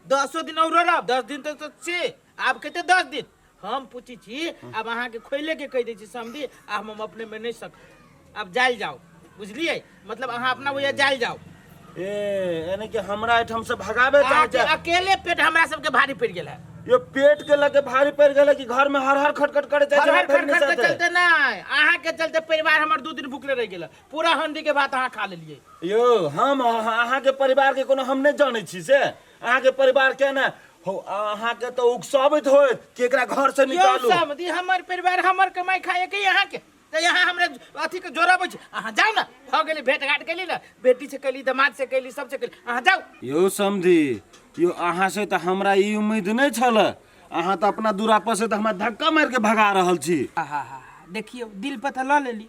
10 दिन औरो रहब 10 दिन तऽ छी आब कते 10 दिन हम पूछी छी। आब अहाँके खोले के कहि दै छी समझी, आ हम अपने में नहीं सक आब जायल जाओ बुझलिए, मतलब अहाँ अपना वजह जायल जाओ। ए यानी कि हमरा एहिठाम से भगाबे चाहे अहाँके अकेले पेट हमरा सबके भारी पड़ि गेल है। यो पेट के लगे भारी पड़ि गेल है कि घर में हर हर खटखट करे जाय हर हर खटखट के चलते नहीं, अहाँ के चलते परिवार हमर 2 दिन भूखले रह गेल, पूरा हंडी के भात अहाँ खा लेलिए। यो हम अहाँ के परिवार के कोनो हम नहीं जानै छी से अहाँ के परिवार के ने हो अहाँ के तो उकसाबैत होत कि एकरा घर से निकालू। यो समझी हमर परिवार हमर कमाई खाए के यहाँ के तो यहाँ हमरा अथी के जोराबै छै। अहाँ जाउ ने, भऽ गेलै भेट घाट केली ने, बेटी से केली, दामाद से केली, सब से केली, अहाँ जाउ। यो समझी यो अहाँ से तऽ हमरा ई उम्मीद नहि छल, अहाँ तऽ अपना दूरा पर से तऽ हमरा धक्का मारि के भगा रहल छी। आहा देखियौ दिल पर तऽ लऽ लेली,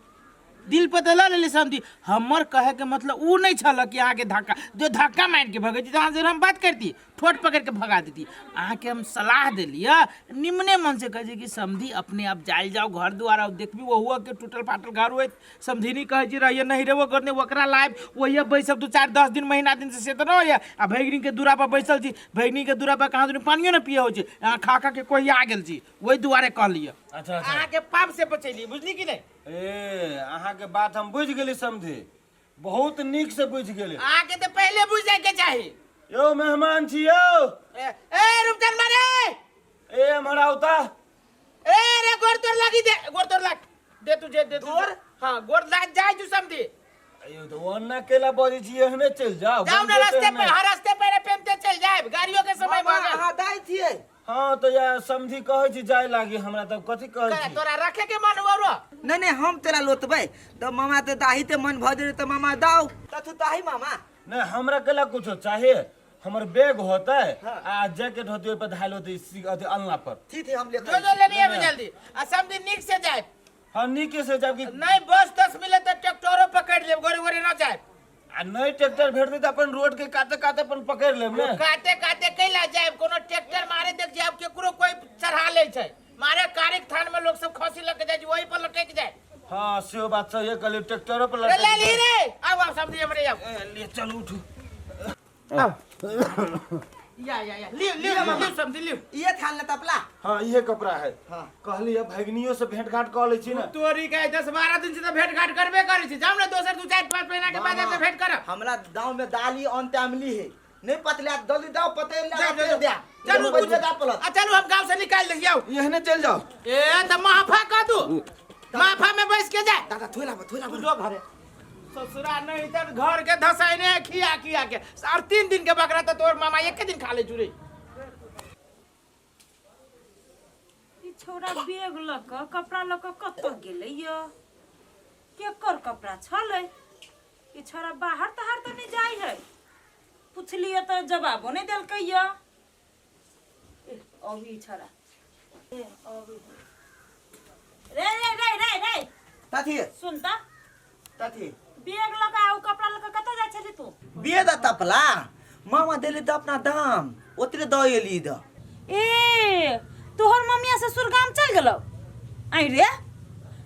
दिल पर तऽ लऽ लेली समझी। हमर कहे के मतलब उ नहीं छल कि अहाँके धक्का जो धक्का मारि के भगै छी तऽ अहाँ से हम बात करती, ठोट पकड़ के भगा देती। अहाँके हम सलाह देलियै निम्ने मन से कहै छै कि समधी अपने आप जायल जाओ घर द्वार और देखबी ओहुआ के टूटल फाटल घर होइत। समधिनी कहै छै रहिए नहीं रहबो करने ओकरा लाइब वही बैसब 2-4-10 दिन महीना दिन से तऽ नहि होइए। आ भैगनी के दूरा पर बैसल छी, भैगनी के दूरा पर कहाँ दुनू पानियो नहि पिए होइ छै, अहाँ खा खा के कोहिया गेल छी, ओहि दुआरे कहलियै। अच्छा अच्छा अहाँके पाप से बचेलियै बुझली कि नहि। ए अहाँके बात हम बुझि गेली समधी, बहुत नीक से बुझि गेली। अहाँके तऽ पहिले बुझि जायके चाही। यौ मेहमान छी यौ। ए ए रूपचंद मारे ए एम्हर आउ तऽ। ए रे गोर तोर लागी दे, गोर तोर लाग दे तू जे दे तोर। हाँ गोर लाग जाय तू समधी। अयो तऽ ओन्ना केला बजै छी एहने चलि जाउ। जाउ ना रास्ते पे, हर रास्ते पे रे पेमते चल जाए, गाड़ियों के समय मामा भऽ गेल। अहाँ दाइ छियै। हाँ तो यार समझी कहै छी जाय लागी हमरा तब कथी कहै छी? तोरा रखे के मन हुआ रो। नहीं नहीं हम तेरा लोतबै तऽ मामा तऽ दाही ते मन भऽ जेतै तऽ मामा दाउ तऽ तू दाही मामा। नहीं हमरा केला कुछो चाहिए, हमर बैग होतै आ जैकेट होतै ओइ पर धायल होतै अथी अलना पर। ठीक है हम ले जो जो लेनी है जल्दी आ समझी नीक से जाए। हाँ नीके से जाब कि नहीं बस 10 मिले तो ट्रैक्टरो पकड़ लेब, गोरे गोरे न जाए। आ नहीं ट्रैक्टर भेटतै तऽ अपन रोड के काते काते अपन पकड़ लेब ने। काते काते कैला जाए, कोनो ट्रैक्टर मारे देख जाए केकरो कोई चढ़ा ले छै, मारे कारिक थान में लोग सब खसी लग जाए वही पर लटक जाए। हाँ सेहो बात सही है, कहलियै ट्रैक्टरो पर ले लटक ले ली रे आउ आउ समझी हमरे आउ। ए, ले चलू उठू। या या या लियो लियो लियो समझी लियो। ये थान ले तपला। हाँ इहे कपड़ा है। हाँ। कहली अब भगनियो से भेंट घाट कऽ लै छी ने। तोरी के 10-12 दिन से तो भेंट घाट करबे करै छी, जाउ ने दोसर 2-4-5 महीना के बाद से भेंट करब। हमरा गांव में दाली अनटाइमली है, नहीं पतला जल्दी दाओ पते ले जाओ, जाओ, दे। चलू कुछ दा पलत। आ चलू हम गांव से निकाल दे जाओ। एहने चल जाओ। ए त माफा कह दू, माफा में बैस के जाए। दादा थोला थोला तू जो घरे ससुरा नहीं त घर के धसाइने खिया खिया के और 3 दिन के बकरा त तोर मामा एक दिन खा ले चुरे। ई छौड़ा बैग लऽ कऽ कपड़ा लऽ कऽ कतऽ गेलै यऽ? केकर कपड़ा छलै? ई छौड़ा बाहर ताहर तऽ नहि जाइ है? पुछलियै तऽ जवाबो नहि देलकै यऽ। ए, अभी ई छौड़ा ए, अभी रे रे रे रे रे तथी सुन तऽ तथी बैग लऽ कऽ आ उ कपड़ा लऽ कऽ कतऽ जाइ छली तू? बिये द तपला मामा देले त अपना दाम ओतरे the Eli the. ए तोहर मम्मिया ससुर गाम चल गेलौ? आई रे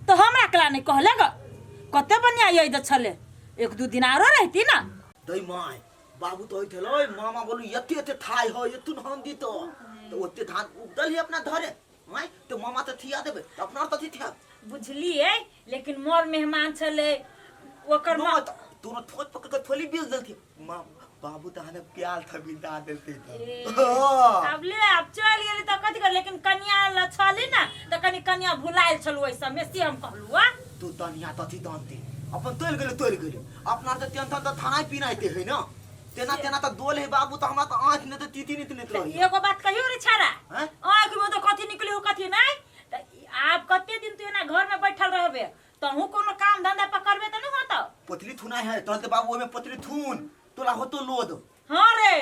तो हमरा कला नहीं कहले ग, कते बढ़िया यही द छले, 1-2 दिन आरो रहती ना। दई my बाबू तो होइत हलो मामा बोलू एते एते थाई हो एतुन हम दी तो तो ओते धान उपदल ही अपना धरे my तो मामा तो थिया देबे तो अपना तो थिया बुझलिए। लेकिन मोर मेहमान छले ओकर नो तो तू थोत पकड़ के थोली बीज देलथी माँ बाबू तो हने प्याल था बिंदा देलती तो। अब ले अब चल गेली त कथि कर, लेकिन कनिया ल छली ना त कनि कनिया भुलायल छलु ओइ समय से हम कहलु आ तू तनिया तथी दानती अपन तोल गेले तोल गेले अपना त तेन त थाना पीनाइते है ना, तेना तेना त दोल है बाबू त हमरा त आंख ने त तीती नित नित रही। एगो बात कहियो रे छाड़ा, हैं? आंख में तो कथि निकली हो कथि नहीं, त आप कते दिन तू एना घर में बैठल रहबे, तहु कोनो काम धंधा पकड़बे त नहीं होतो। पोतली थुना है तहन त बाबू ओमे पोतली थुन तोला होतो लोद। हाँ रे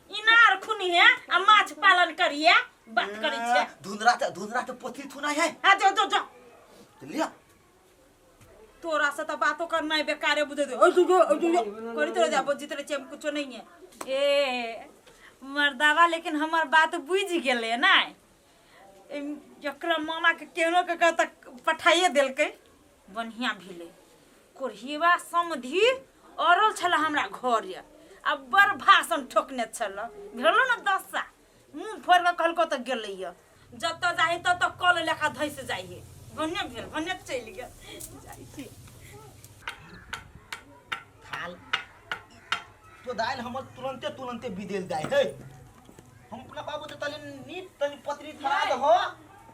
इनार खुनी है आ माछ पालन करिए बात करै छै। धुंधरा त धुंधरा त पोतली थुना है। हां जो जो जो त लिया तोरा से त बातो करना है बेकारे बुझे दे। ओ जो जो जो करी तोरा जा जितरे छे कुछो नहीं है। ए मर्दावा लेकिन हमर बात बुझि गेलै नहि। एकरा मामा के केहनो के कऽ तक पठाइए देलकै, बढ़िआँ भेलै। कोढ़ियबा समधि अड़ल छलै हमरा घर ये आ बड़ भाषण ठोकने छल, भेलो ने दशा मुँह फोड़ि कऽ कहलको तऽ गेलैए, जतऽ जाइ ततऽ कल लेखा धसि जाइ है। बढ़िआँ भेल, बढ़िआँ चलि गेल। जाइ छी। थाल तो दाइल हमर तुरंते तुरंते बिदेल जाय है। हम अपना बाबू ते तनी नीट तनी पतरी थरा दहो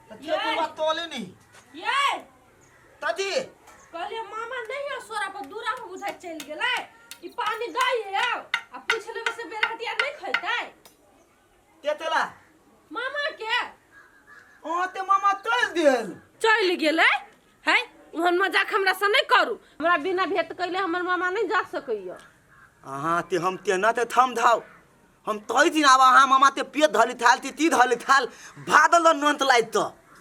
त थे बुढ़वा तोले नहीं। ये तजी कहलिए मामा नहीं है सोरा पर दूरा में बुझाइ चलि गेलै, ई पानी दइ है आ पूछ लेबै से बेर हटिया नहीं खैतै। ते तेला मामा के अहाँ ते मामा चलि गेल, चलि गेलै है। ओहन मजाक हमरा से नहीं करू, हमरा बिना भेंट कैले हमर मामा नहीं जा सकैया। अहाँ ते हम तेना ते थम धाव हम तही दिन आब अहाँ मामा ते पेट धली थाल ती ती धली थाल भादल नंत लाइत त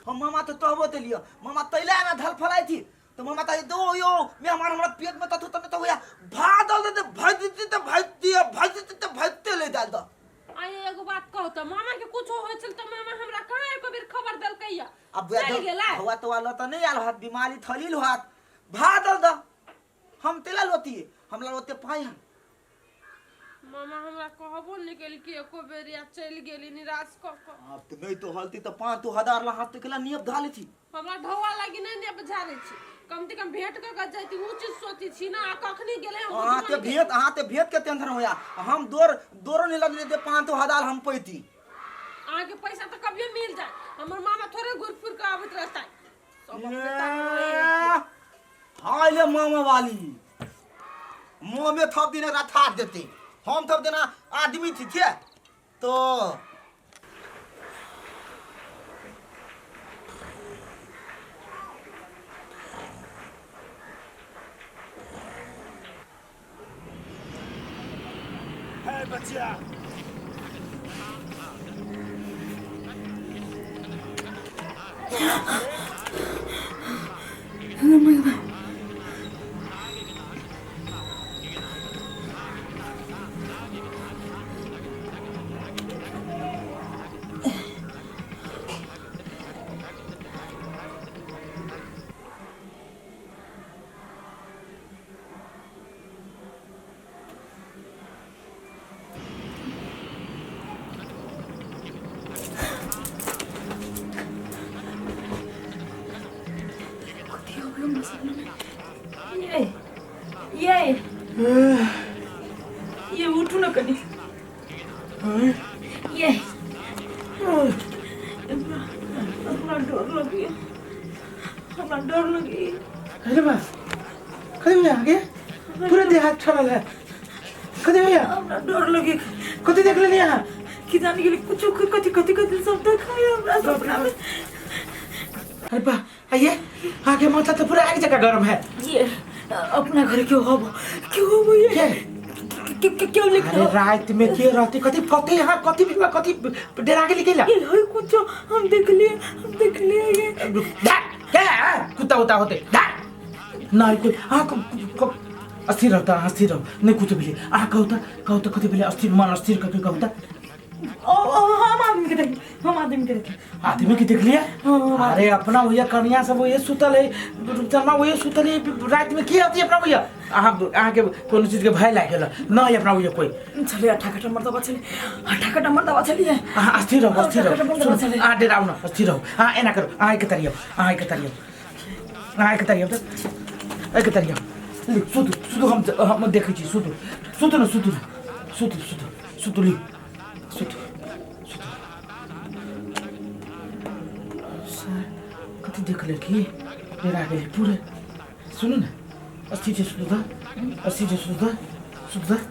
हम मामा ते तहबो ते लिअ मामा तैला ना धल फलाई थी तो मामा ताई दो यो मेहमान हमरा पेट में तथु तने तो होया भादल दे भजती ते भजती भजती ते भजते ले डाल द। आइ एगो बात कहू त मामा के कुछो होय छल त मामा हमरा कहाँ एको बेर खबर देलकै या? अब चलि गेलै। हवा तो वाला त नहीं आल हाथ बीमारी थलील हाथ भादल द हम तेला लोती हमरा लोते पाई हम। मामा हमरा कहबो नहीं केल कि एको बेर या चलि गेली निराश क क। अब तो नहीं तो हलती तो 5 हजार ला हाथ ते केला नियप धाले थी। हमरा ढौआ लागी नहीं ने बुझारे छी, कम से कम भेंट क क जाती उ चीज सोची छी ना। आ कखनी गेलै हम अहाँ बुझबो ते नहीं केली। भेंट अहाँ ते भेंट के टेंशन होया, हम दोर दोरो नहीं लगले ते 5 हजार हम पैती। अहाँ के पैसा तो कभियो मिल जाए, हमर मामा थोड़े घूर फिर के आबैत रहता सब अपने ताकत रहे। हाँ ले मामा वाली मुँह में थप दिन रथा देते, हम थप देना आदमी थी थे तो है बच्चा। ये ये ये उठू न कनी, ये हमरा डर लगी, हमरा डर लगी। अरे बा कथी भैया आगे पूरा देह हाथ छड़ल है, कथी भैया? हमरा डर लगी। कथी देख लेली अहाँ? कि जान गेली कुछ कथी कथी कथी सब देखाय हमरा सपना में। अरे बा आइए आगे माथा तो पूरा आग जगह गर्म है। ये अपना घर क्यों हब क्यों हब ये के? क्यों लिख अरे रात में के रहती कथी कथी यहाँ कथी भी कथी डरा के लिखेला? ये है कुछ हम देख लिए, हम देख लिए ये। धा, क्या है? कुत्ता उत्ता होते धा नहीं कोई हाँ अस्थिर रहता, अस्थिर रहो नहीं कुछ भी आ कहता कहता कथी भेलै अस्थिर मन अस्थिर करके कहता। ओ ओ हम आदमी के देख, हम आदमी के देख। आदमी के देख लिया? हाँ। अरे अपना भैया कन्या सब वही सुतल है, शर्मा वही सुतल है, रात में की होती अपना भैया अहाँ अहाँ के कोनो चीज के भय लागि गेल नहीं अपना भैया कोई। चले अठा कटा मर्दबा चले, अठा कटा मर्दबा चलिए। अहाँ अस्थिर रहो, अस्थिर रहो, चले। अहाँ डराउ न, अस्थिर रहो। अहाँ एना करू, अहाँ के तरियौ, अहाँ के तरियौ, अहाँ के तरियौ त एके तरियौ। लिउ, सुतु सुतु, हम देखै छी। सुतु सुतु न, सुतु न, सुतु सुतु सुतु, लिउ सुतु सुतु। सर कथी देख लेलकी? डरा गेलै पूरे। सुनू न, अस्थिर छै, सुतु त, अस्थिर छै, सुतु त, सुतु त,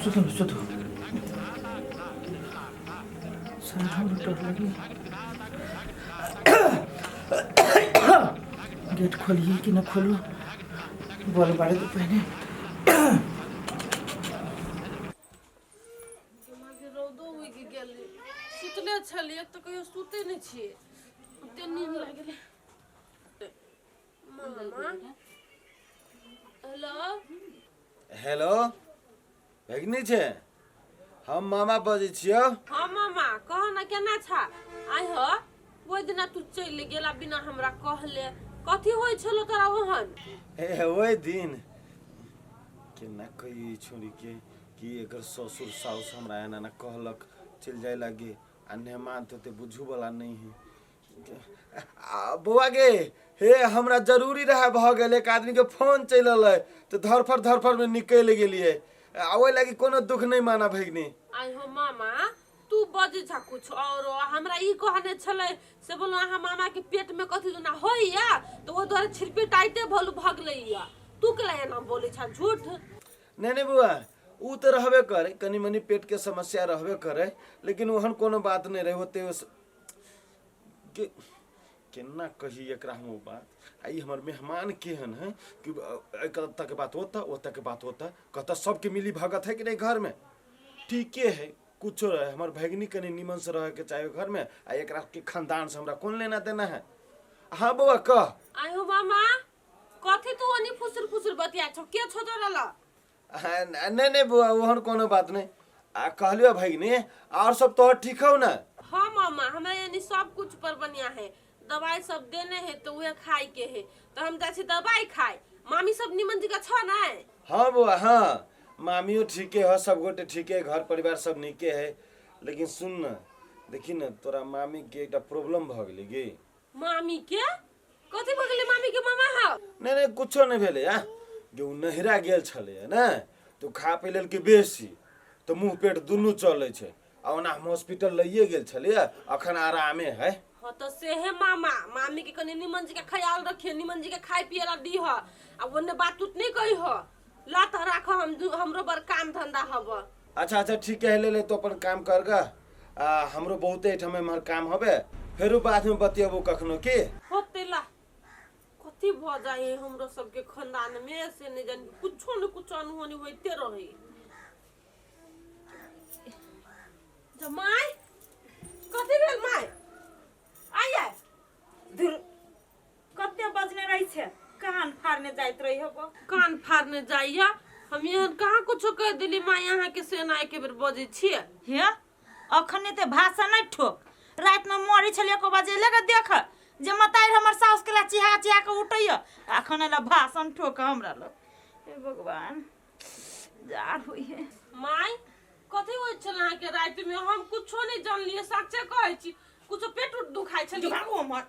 सुतु न, सुतु। सर हाम्रो डर लाग्यो। गेट खोलिए कि न खोलू? बॉल बारे तो पहने दिमाग रौदो उगि गेलै, सुतले छलियै तऽ कहियो सुते नहि छियै, ओते नींद लागि गेलै। मामा हेलो। हेलो भगिनी छै। हम मामा बजै छियौ। हाँ मामा, कह ना केना छा? आइ हो, ओहि दिना तू चलि गेला बिना हमरा कहले, कथी होइ छलो तोरा ओहन? ए ओहि दिन केना कही छोरी के कि एकर ससुर साउस हमरा एना एना कहलक चलि जाय लागे आ मेहमान तो ओते बुझू वाला नहीं है। आ, बौआ गे, हे हमरा जरूरी रहे भऽ गेल, एक आदमी के फोन चलि एलै तऽ धरफड़ धरफड़ में निकलि गेलियै। आ ओहि लागी कोनो दुख नहीं माना भगिनी। आइ हो मामा, तू बजै छा कुछ और, हमरा ई कहने छलै से बोलो अहाँ मामा के पेट में कथी दुना होइया तऽ ओ दुआरे छिरपी टाइटे भलू भगलैया, तू केला एना बोलै छा झूठ? नहीं नहीं बौआ, उ तऽ रहबे करे, कनी मनी पेट के समस्या रहबे करे, लेकिन ओहन कोनो बात नहीं रहे होते। के केना कही एकरा हम ओ बात? आ ई हमर मेहमान केहन है कि एकर के बात ओतऽ, ओतऽ के बात ओतऽ, कहता सबके मिली भगत है कि नहीं घर में। ठीके है, कुछो रहे, हमर भगिनी कनी निमन से रहे के चाहे घर में, आ एकरा के खानदान से हमरा कोन लेना देना है। हाँ बौआ कह। आइ हो मामा, कथी तू ओनी फुसुर फुसुर बतिया छौ? के छौ तोरा लग? नहीं नहीं बौआ, ओहन कोनो बात नहीं। आ कहलियो भगिनी, और सब तोहर ठीक हौ ना? हाँ मामा, हमरा यानी सब कुछ पर बढ़िया है, दवाई सब देने है तो उहे खाए के है, तो हम जाइ छी दवाई खाए। मामी सब निमन जगह छ नै? हाँ बौआ हाँ, मामियो ठीके है, सब गोटे ठीके है, घर परिवार सब नीके है। लेकिन सुन न, देखी न तोरा मामी के एकटा प्रॉब्लम भऽ गेलै गे। मामी के कथी भऽ गेलै? मामी के मामा हौ? नहीं नहीं, कुछो नहीं भेलै। आ जे उ नहिरा गेल छलै ने तऽ खा पी लेलकै बेसी, तऽ मुँह पेट दुनू चलै छै, आ ओना हम हॉस्पिटल लइए गेल छलियै, अखन आरामे है। हाँ तो से है मामा, मामी के कनी निमन जी के ख्याल रखिए, निमन जी के खाए पिए ला दीह, आ ओने बात उत नहीं कही हो। ला त राख, हम हमरो बड़ काम धंधा हब। अच्छा अच्छा ठीक है, ले ले तो अपन काम कर गा, आ हमरो बहुते एहिठाम एम्हर काम हबे, फेरो बाद में बतियबो कखनो की। होते ला, कथी भ जाए हमरो सबके खानदान में से नहीं जानी, कुछो न कुछो अनहोनी होते रहे। जब माय कथी भेल माय? आइए। धुर, कते बजने रही छे, कान फाड़ने जाइत रही हबो। कान फाड़ने जाइया? हम एहन कहाँ कुछो कह दिली माय अहाँ के से एना एके बेर बजै छियै? हे, अखने ते भाषा नहीं ठोक, रात में मरी छलियै एको बजे ले के देख जे मताई हमर साउस के ला चिहा चिहा के उठैया, अखन एला भाषण ठोक हमरा लग। हे भगवान, जार होई है। माय कथी होइ छल अहाँके रातिमे? हम कुछो नहि जानलियै, सच्चे कहै छी, कुछो पेट उट दुखाइ छल? भागो हमर,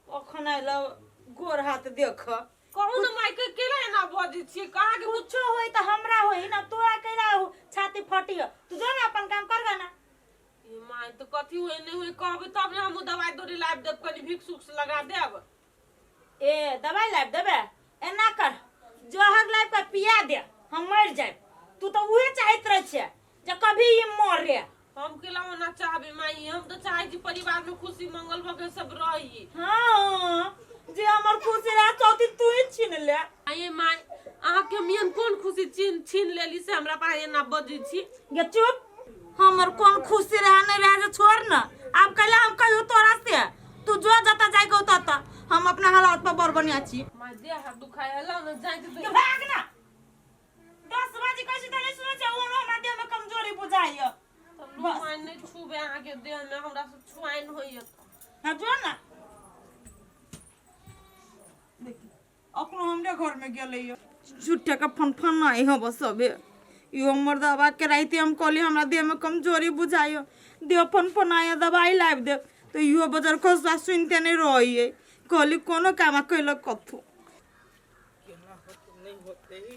अखन एला गोर हाथ देख। कहू ने माय, के केला एना बजै छियै? कहाँ के कुछो होई त हमरा होई ना, तोरा केला हो छाती फटी हो? तू जो ना अपन काम कर ना। ई माय, तऽ कथी होई नहि होई कहबै तब ने हम दवाई दौरी लाबि देब, कनी भिक्स उक्स लगा देब। ए दवाई लाबि देबे? एना कर, जहर लाबि के पिया दे, हम मरि जायब। तू तऽ उहे चाहैत रहै छियै जे कभी ई मरे। हम केला ओना चाहबै माई? हम तऽ चाहै छी परिवार में खुशी मंगल भऽ के सब रही। हाँ, जे हमर खुशी रहे चौथी तू ही छीन ले। आये माई, अहाँके हम एहन कोन खुशी छीन छीन लेली से हमरा पास एना बजै छी? गे चुप, हमर कोन खुशी रहे नहीं रहे जे छोड़ न, आब कैला हम कहियो तोरा से? तू जो जता जाय के तता, हम अपना हालात पर बड़ बढ़िया छी। माई देह हाथ दुखाय हला न जाय के भाग ना, 10 बजे कैसे त नहीं सुनै छै, ओनो हमरा देह में कमजोरी बुझाइय। तब माई नहीं छूबे अहाँके देह में, हमरा से छुआइन होइय। हाँ जो ना, देखी अखनो हमरे घर में गेलै झूठे के फन फन आई हो बस सबे। इहो मर्दवा के राइते हम कहली हमरा देह में कमजोरी बुझाइयो, देह फन फन आया, दवाई लाबि देब, तऽ इहो बजर खसुआ सुनिते नहीं रहिए। कहली कोनो काम कैलक कथू केना होते नहीं होते ही।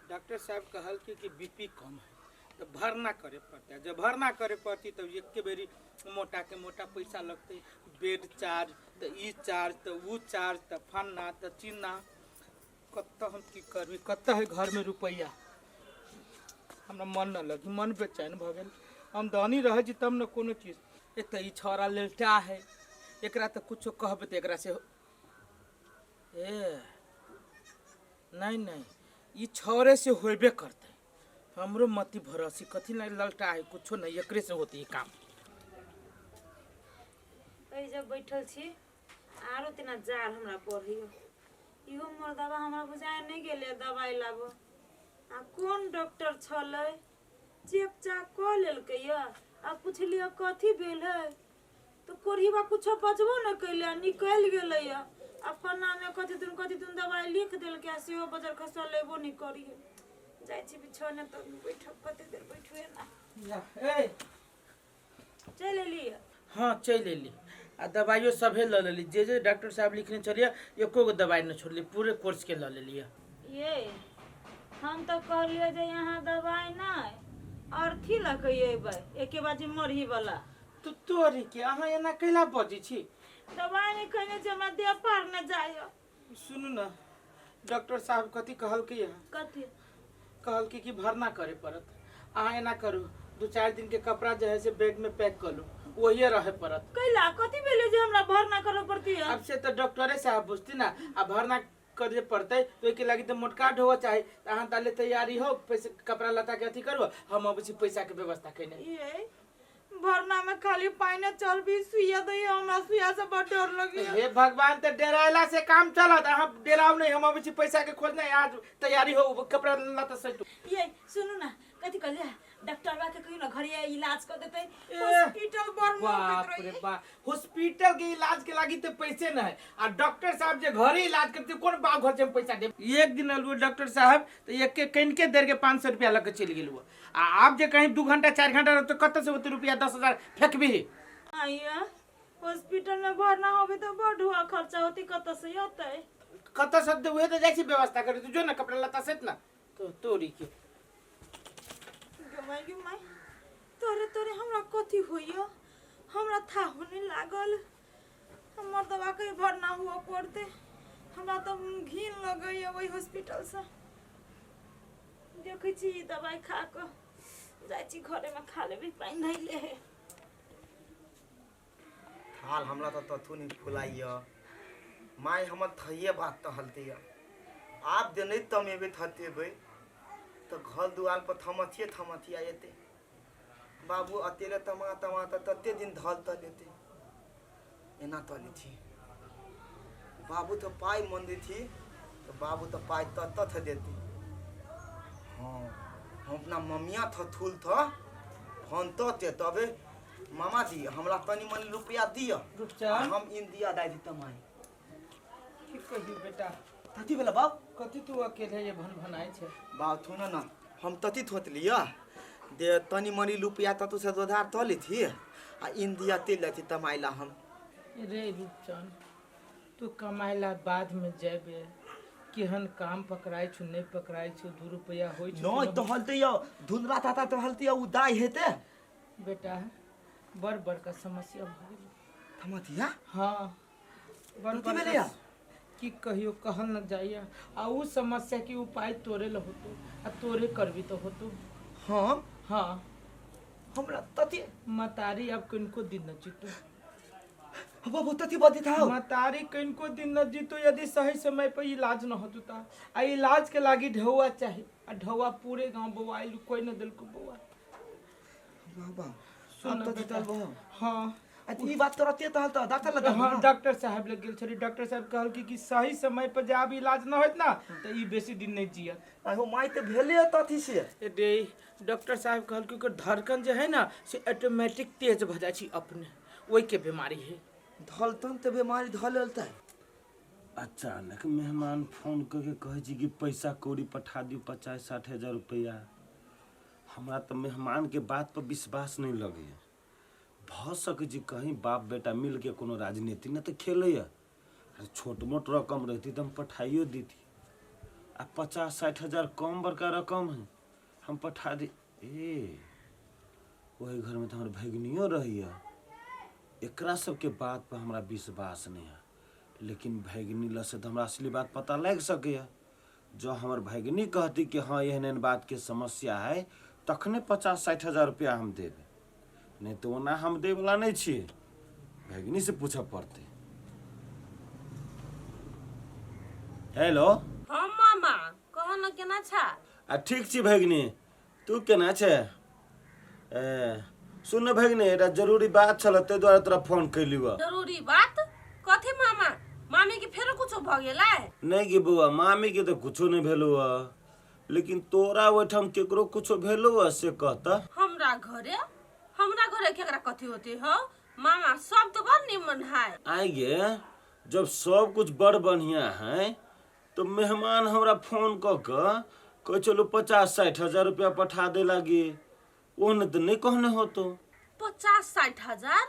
डॉक्टर साहब कहल कि बीपी कम है तो भरना करे पड़ता है। जब भरना करे पड़ती तब एक बेरी मोटा के मोटा पैसा लगते, बेड चार्ज तो ई चार्ज तो ऊ चार्ज तो फन्ना तो चिन्ना। कत्ता हम की करबी, कत्ता है घर में रुपैया? हमरा मन न लगी, मन बेचैन भऽ गेल। हम धनी रहै छी तब ने कोनो चीज। एक तऽ ई छौड़ा लेलटा है, एकरा तऽ कुछो कहबै तऽ एकरा से ए नहीं नहीं, ई छौड़े से होबे करतै। हमरो मति भरोसी कथी नहीं ललटा है, कुछो नहीं, एकरे से होती है काम। एहि जब बैठल छी आरो तेना जार हमरा पढ़ियो। इहो मर्दबा हमरा बुझाय नहि गेलै दवाइ लाबऽ, आ कोन डॉक्टर छलै चेक चाक कऽ लेलकै यऽ आ पुछलियै कथी भेल है तऽ कोढ़ीबा कुछो बजबो नहि कैले आ निकलि गेलै यऽ आ पन्नामे कथी दुन दवाइ लिख देलकै आ सेहो बजर खसुआ लेबो नहि करियै जाइ छी बिछौने तर बैठब कते देर बैठबे ना जा, ए चलि एलियै हाँ चलि एली आ दवाइयो सभे लऽ लेली जे जे डॉक्टर साहब लिखने छलियै एको गो दवाइ नहि छोड़ली पूरे कोर्स के लऽ लेलियै ये हम तऽ कहलियै जे यहाँ दवाइ नहि अर्थी लऽ के अयबै एके बाजी मरही वाला तो तोरी के अहाँ एना कैला बजै छी दवाइ नहि खयने छै हमरा देह पार नहि जाइए सुनू ने डॉक्टर साहब कथी कहलकै हँ कथी कहलकै कि भरना करे पड़त अहाँ एना करू दू चारि दिन के कपड़ा जे है से बैग में पैक कर लू वही रहे पड़त कैला कथी भेलै जे हमरा भरना करऽ पड़ती अब से तो डॉक्टरे साहब बुझती ना आ भरना करे पड़तै तो ओहिके लागी तऽ मोटका ढोआ चाही तऽ अहाँ ताले तैयारी हो पैसे कपड़ा लत्ता के अथी करू हम अबै छी पैसा के व्यवस्था केने ये भरना में खाली पानी चल भी सुइया दैया हमरा सुइया से बड़ डर लगैया हे भगवान तऽ डरायला से काम चलत अहाँ डराउ नहीं हम अबै छी पैसा के खोजने आज तैयारी हो कपड़ा लत्ता सैतू ये सुनू ना कथी कहलियै डॉक्टरवा के कहियो ना घरे इलाज कर देतै ए, हॉस्पिटल बड़ बाप रे बाप हॉस्पिटल के इलाज के लागी तो पैसे न है आ डॉक्टर साहब जे घरे इलाज करते कोन बाप घर से हम पैसा देब एक दिन अलू डॉक्टर साहब तो एक के कनिके देर के 500 रुपया लग के चलि गेलू आ आब जे कहीं 2 घंटा 4 घंटा रहतो कतऽ से ओते रुपया 10,000 फेंकबी? आइया हॉस्पिटल में भरना होबे तो बड़ हुआ खर्चा होती, कतऽ से अतै? कतऽ से उहे तो जाइ छी व्यवस्था करे। तू जो ना कपड़ा लत्ता सेत ना तो तोरी के। गमाई गमाई, तोरे तोरे हमरा कथी होइया, हमरा था होने लागल। हमर दवा के भरना हुआ पड़ते, हमरा तो घिन लगैया ओहि हॉस्पिटल से। देखै छी, ई दवाई खा कऽ जाइ छी घरेमे खा लेबै, पानि धैले है। थाल हमरा तऽ तथू नहीं फुलाइय माय हमर थैये बात तहलते आब जे नहीं तमेबै थतेबै तऽ घर दुआर पर थमथिए थमथिया एतै। बाबू अतेले तमा तमा तऽ तते दिन धल तल एतै। एना तले थी बाबू तऽ पाइ मंदी थी तऽ बाबू तऽ पाइ तत थ देते। हाँ, हम अपना मम्मिया थथुल थ फोन तते तबे मामा जी हमरा तनी मनी रुपया दिअ। रुपचन। हम इन दिया दाइ दी तमाई। की कहियो बेटा? कथी भेल बाप? कथी तू अकेले ये भन भनाइ छै? बाप थो न हम तती थोत लिअ दे तनी मनी रुपया ततु से उधार त लेथी आ इन दिया तेल लेथी तमाइला हम। रे रूपचन, तू कमाइला बाद में जेबे, केहन काम पकड़ाइ छौ नहि पकड़ाइ छौ, 2 रुपया होइ छौ नहीं कि तो हलते यौ धुंधला ताता तो हलते यौ दाइ हेते। बेटा, बड़ बड़का समस्या भऽ गेल। थमतिया? हाँ, बड़ कथी बड़का। भेलैया? की कहियो, कहल न जाइया। आ उ समस्या के उपाय तोरे ल होतो आ तोरे करबी तो होतो। हम? हाँ। हमरा तती? मतारी अब किनको दिन न जीतो। बाबू तती बदी था? मतारी किनको दिन न जीतो यदि सही समय पर इलाज न होतो त। आ इलाज के लागी ढौआ चाही आ ढौआ पूरे गांव बौआइल, कोई न देलको बौआ। बाबा। सुन अब तती बेटा। तलबो? हाँ। आ ई बात तोरा ते तहल त डॉक्टर लग? हाँ, डॉक्टर साहब लग गेल छली। डॉक्टर साहब कहल कि सही समय पर जब इलाज न होत ना तो ई बेसी दिन नहीं जियत। आहो माई, ते भेले तथी से? रे, डॉक्टर साहब कहल कि ओकर धड़कन जे है ना से ऑटोमेटिक तेज भऽ जाइ छै अपने, ओहि के बीमारी है। धलतन ते बीमारी धल लेलतै। अचानक मेहमान फोन करके कहै छै कि पैसा कौड़ी पठा दियौ, 50-60 हजार रुपैआ। हमरा तऽ मेहमानके बात पर विश्वास नहि लगैए। भऽ सकै छै कहीं बाप बेटा मिलके कोनो राजनीति नहि तऽ खेलैए। अरे, छोट मोट रकम रहती तऽ हम पठाइयो देती आ 50-60 हजार कम बड़का रकम है, हम पठा दी। ए, ओहि घरमे तऽ हमर भगिनियो रहैए। एकरा सबके बात पर हमरा विश्वास नहि है, लेकिन भगिनी लग से तऽ हमरा असली बात पता लागि सकैए। जँ हमर भगिनी कहती कि हाँ, एहन एहन बातके समस्या है, तखने 50-60 हजार रुपया हम देबै, नहि तऽ ओना हम दैवला नहि छियै। भगिनी से पूछऽ पड़तै। हेलो। हाँ मामा, कह न, केना छा? आ ठीक छी भगिनी, तू केना छै? ए सुन न भगिनी, एकटा जरूरी बात छल, ताहि दुआरे तोरा फोन कैलियौ। जरूरी बात कथी मामा? मामी के फेरो कुछो भऽ गेलै? नहि गे बौआ, मामी के तऽ कुछो नहि भेलौ हँ। लेकिन तोरा ओहिठाम केकरो कुछो भेलो है से कहता। हमरा घरे, हमरा घरे केकरा कथी होते हो मामा? सब तो बड़ निमन है। आइ गे, जब सब कुछ बड़ बढ़िया है तो मेहमान हमरा फोन कऽ के कहै छलो 50-60 हजार रुपया पठा दे लागी, ओहने तऽ नहि कहने होतो। 50-60 हजार?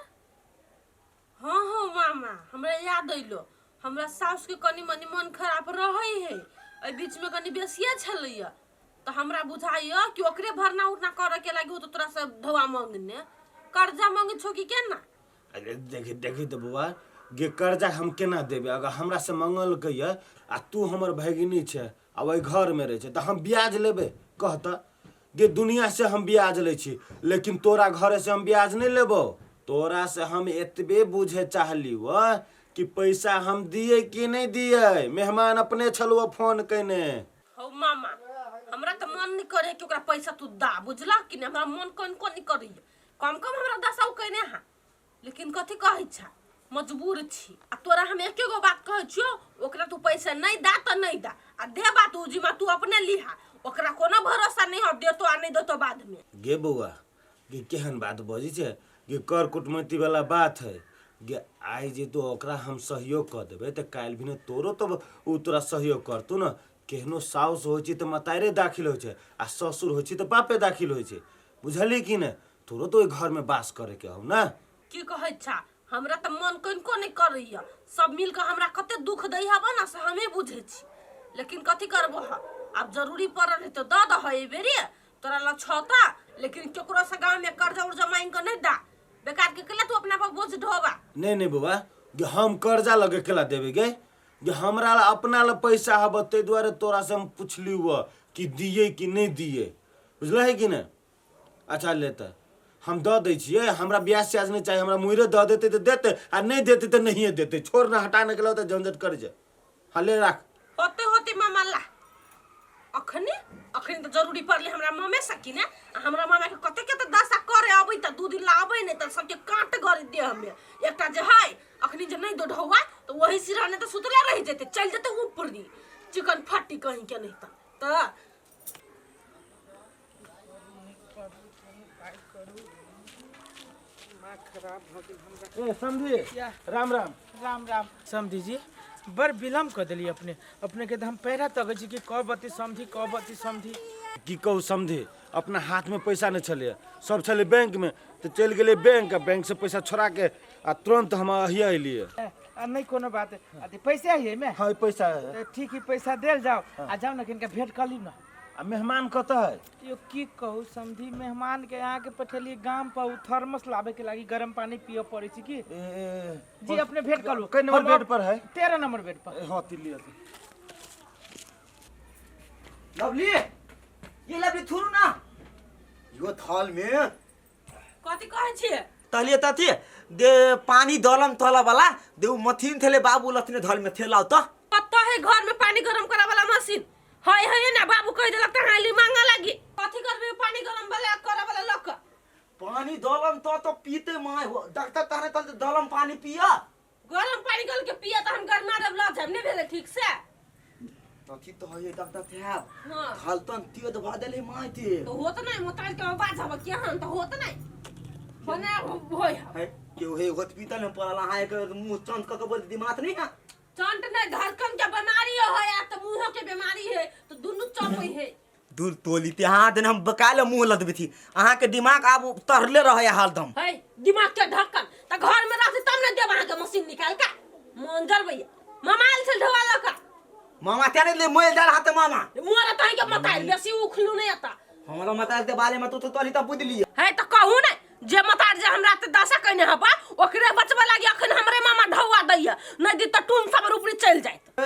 हाँ हो मामा, हमरा याद अइलो, हमरा साउस के कनी मनी मन खराब रहे है, एहि बीच में कनी बेसिए छलैया, तो हमरा बुझाइया कि ओकरे भरना उरना करे के लागी हो तो तोरा से धोआ मांगने कर्जा मांगे छो कि केना। अरे देखी देखी तऽ बौआ गे, कर्जा हम केना देबै? अगर हमरा से मंगलकै ये आ तू हमर भगिनी छै आ ओहि घरमे रहै छै तऽ हम ब्याज लेबै? कहतऽ गे, दुनिया से हम ब्याज लै छी लेकिन तोरा घरे से हम ब्याज नहि लेबौ। तोरा से हम एतबे बुझे चाहली व कि पैसा हम दिए कि नहि दिए। मेहमान अपने छलुआ फोन केने। हौ मामा, हमरा तऽ मन नहि करे कि ओकरा पैसा तू दा, बुझला कि नहि? हमरा मन कोन कोन नहि करैया, कम कम हमरा दसाउ केने हा, लेकिन कथी कहै छा, मजबूर छी। आ तोरा हम एके गो बात कहै छियो, ओकरा तू पैसा नहि दा तऽ नहि दा, आ देबा तू जिम्मा तू अपने लिहा, ओकरा कोनो भरोसा नहि हो, देतो आ नहि देतो बाद में। गे बौआ गे, केहन बात बजै छै गे? कर कुटमैती वाला बात है गे। आइ जे तू ओकरा हम सहयोग कऽ देबै तऽ काल्हि भिने तोरो तऽ ओ तोरा सहयोग करतौ ने। केहनो साउस होइ छै तऽ मतारे दाखिल होइ छै आ ससुर होइ छै तऽ बापे दाखिल होइ छै, बुझलिही कि नहि? तोरो तऽ ओहि घरमे बास करैके हौ ने। की कहै छा, हमरा तऽ मन कनिको नहि करैया, सब मिल कऽ हमरा कते दुख दै हबऽ ने से हमे बुझै छी, लेकिन कथी करबो ह, आब जरूरी पड़ल है तऽ दऽ दह एहि बेरी तोरा लग छौता, लेकिन केकरो से गाँव में कर्जा उर्जा मांगि कऽ नहि दा, बेकार के केला तू अपना पर बोझ ढोबा। नहीं नहीं बौआ गे, हम कर्जा लगे केला देबै गे? गे हमरा ला अपना ला पैसा हब ताहि दुआरे तोरा से हम पुछली हुआ कि दिए कि नहीं दिए, बुझल है कि नहीं? अच्छा ले तऽ हम दऽ दै छियै, हमरा ब्याज स्याज नहि चाही, हमरा मुहरे दऽ देतै तऽ देतै आ नहि देतै तऽ नहिए देतै, छोड़ ना, हटा नहि गेलौ तऽ झंझट करै छै। हाँ ले राख। होते होते मामा ला, अखने अखने तऽ जरूरी पड़ले हमरा मामे से कि ने, आ हमरा मामा के कते कते दशा करे अबै तऽ 2 दिन ला अबै नहि तऽ सबके काट गरी देह में एकटा जे है, अखनी जे नहि दोढौआ तऽ वही सिरहाने तऽ सुतले रहि जेतै, चलि जेतै ऊपरी चिकन फट्टी कहीं के नहीं तऽ। ए समधी, राम राम। राम राम समधी जी, बड़ विलम्ब कऽ देलियै अपने, अपने के तऽ हम पैरा तकै छी कि कब अती समधी, कब अती समधी। की कहू समधी, अपना हाथ में पैसा नहीं छलै, सब छलै बैंक में, तऽ चलि गेलियै बैंक आ बैंक से पैसा छोड़ा के आ तुरंत हम अहिया अयलियै। आ नहीं कोनो बात, अथी पैसा है एहिमे? हाँ पैसा है। तऽ ठीक है, पैसा देल जाओ आ जाओ ने किनका भेंट कर ली ना। आ मेहमान कतऽ है? यो की कहू समधी, मेहमान के यहाँ के पठेलिए गाम पर, उ थर्मस लाबे के लागी गरम पानी पिए पड़े छै की। ए, जी अपने भेंट करू। कै नंबर हम बेड पर है? 13 नंबर बेड पर। ए, हाँ तिल्ली अथी। लवली, ये लवली थुरु ना यो थाल में। कथी कहै छियै? तहलिए तथी दे पानी दलम तला वाला दे उ मथिन थेले बाबू लथने धल में थेलाउ त पत्ता है घर में पानी गरम करे वाला मशीन है, है ना? बाबू कह देलक त हाली मांगे लागी, कथी करबे पानी गरम वाला करे वाला लक? पानी दलम त तो पीते my हो डॉक्टर तहने तल दलम पानी पिया, गरम पानी गल के पिया त हम गरमा देब ल जाब नै भेलै ठीक से। तथी तो है डॉक्टर साहब। हाँ। थलतन तियो दबा देले my ते तो होत नहीं मोताल के आवाज हब के हन त होत नहीं बना होय हब। है के हे हॉस्पिटल में पड़ल अहाँ एक मुंह चंद क के बोल दिमाग नहीं है। चंट नहीं, धड़कन के बीमारी है या त मुंह के बीमारी है तो दुनु चपै है। दूर तोली ते अहाँ दिन हम बकाले मुंह लदबे थी, अहाँ के दिमाग आब तरले रहे हरदम। है दिमाग के ढक्कन त घर में रहते तब ने देब अहाँ के मशीन निकाल के मन जरबैया। मामा आयल छल ढोआ लऽ कऽ। मामा ते नहीं ले मोल डाल हाथ मामा मोरा तहीं के मताइल बेसी उखलू नहीं आता। हमरा मताइल के बारे में तो तोली त बुझ लिया। है त कहू ने जे मतार जे हमरा ते दशा कने हबा ओकरे बचबा लागी अखन हमरे मामा ढौआ दैया, नहीं दी त टून सब ऊपरी चल जाइत। ए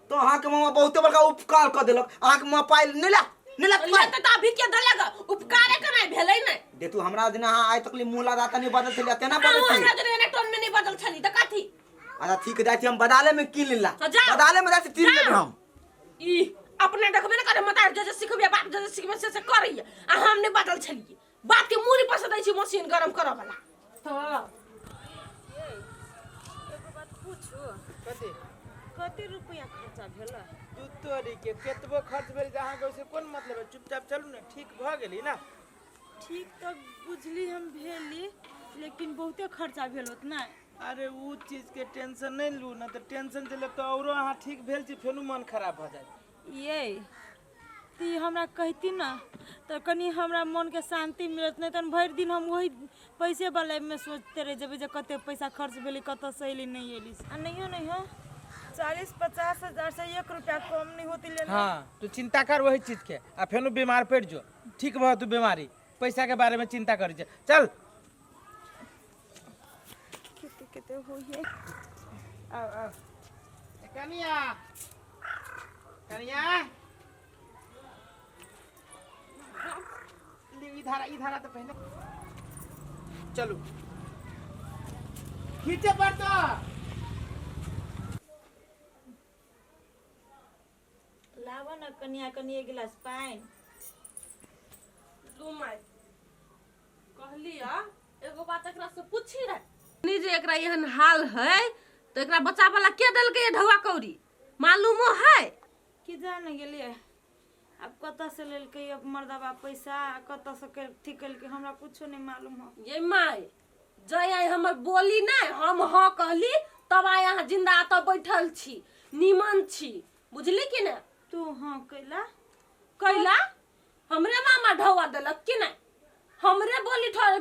तो अहाँ के मामा बहुते बड़का उपकार क देलक, अहाँ के मामा पाइल नहीं ला नहीं ला ले त अभी के देलक उपकारे कनाइ भेलै नै। दे तू हमरा दिन अहाँ आइ तक ले मुंह लगा त नहीं बदल छलियै तेना बदल अहूँ छलियै। हमरा दिन एने टोन में नहीं बदल छली त कथी? अच्छा ठीक जाइ छी हम बदाले में की लेला, हाँ, जाओ। बदाले में जाइ छी तीन लेबै हम। ई अपने देखबे ने करे मतार जे जे सिखबे बाप जे जे सिखबे से से करैया आ हम नहीं बदल छलियै, बाप के मूड़ी पर से दै छी मशीन गरम करऽ वाला। तऽ एगो बात पूछू? कथी? कते रुपया खर्चा भेल? तोरी के केतबो खर्च भेल तऽ अहाँके ओहिसँ कोन मतलब है? चुपचाप चलू ने, ठीक भऽ गेली ना। ठीक तऽ बुझली हम भेली, लेकिन बहुते खर्चा भेल होत ना। अरे उ चीजके टेंशन नहि लू ना, तऽ टेंशन जे लेब तऽ औरो अहाँ ठीक भेल छी फेनो मन खराब भऽ जायत। ये ती हमरा कहती ना तऽ कनि हमरा मनके शान्ति मिलत, नहि तहन भरि दिन हम वही पैसे वाला में सोचते रहि जेबै जे कते पैसा खर्च भेलै, कतऽसँ एली नहि एली। आ नहियो नहियो 40-50 हजार से 1 रुपया कम नहीं होती लेने। हाँ तू चिंता कर वही चीज के, आ फेनो बीमार पड़ जो, ठीक भऽ तू बीमारी पैसा के बारे में चिंता करी छे। चल कते कते होइए। आओ आओ कनिया, कनिया ली, इधर इधर आ। तो पहले चलू खींचे पर तो लाबऽ ने कनिया, कनि एक गिलास पानि। लू माय, कहली एगो बात एकरा से पूछी रहे नी जे एकरा एहन हाल है तो एकरा बच्चा वाला के देलकै ये ढौआ कौड़ी मालूमो है? की जाने गेलियै आब कतऽ से लेलकै अब मर्दबा पैसा, कतऽ से अथी केलकै, हमरा कुछो नहीं मालूम हो। ये माय, जय आइ हमर बोली नहि, हम हाँ कहली तब आइ अहाँ जिंदा एतऽ बैठल छी, नीमन छी, बुझली कि ने? तू हाँ कैला? कैला हमरे मामा ढौआ देलक कि नहि? हमरे बोली ठोरे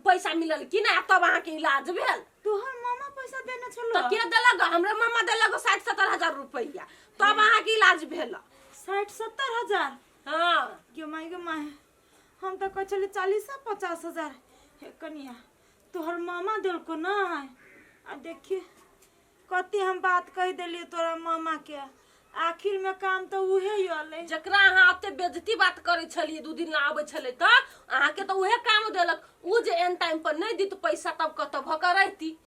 पैसा मिलल कि नहि? आ तब अहाँके इलाज भेल। तोहर मामा पैसा देने छलो? तऽ के देलक? हमरे मामा देलक 60-70 हजार रुपैआ, तब अहाँके इलाज भेल। 60-70 हजार? हाँ। गे माय गे माय, हम तऽ कहै छली 40-50 हजार। हे कनिया, तोहर मामा देलको ना? आ देखी कते हम बात कहि देलियै तोरा मामा के, आखिर में काम तऽ उहे अलै। जकरा अहाँ एते बेजती बात करै छलियै, 2 दिन ला आबै छलै, तऽ अहाँके तऽ उहे काम देलक। उ जे एन टाइम पर नहि दित पैसा तब कतऽ भऽ कऽ रहती?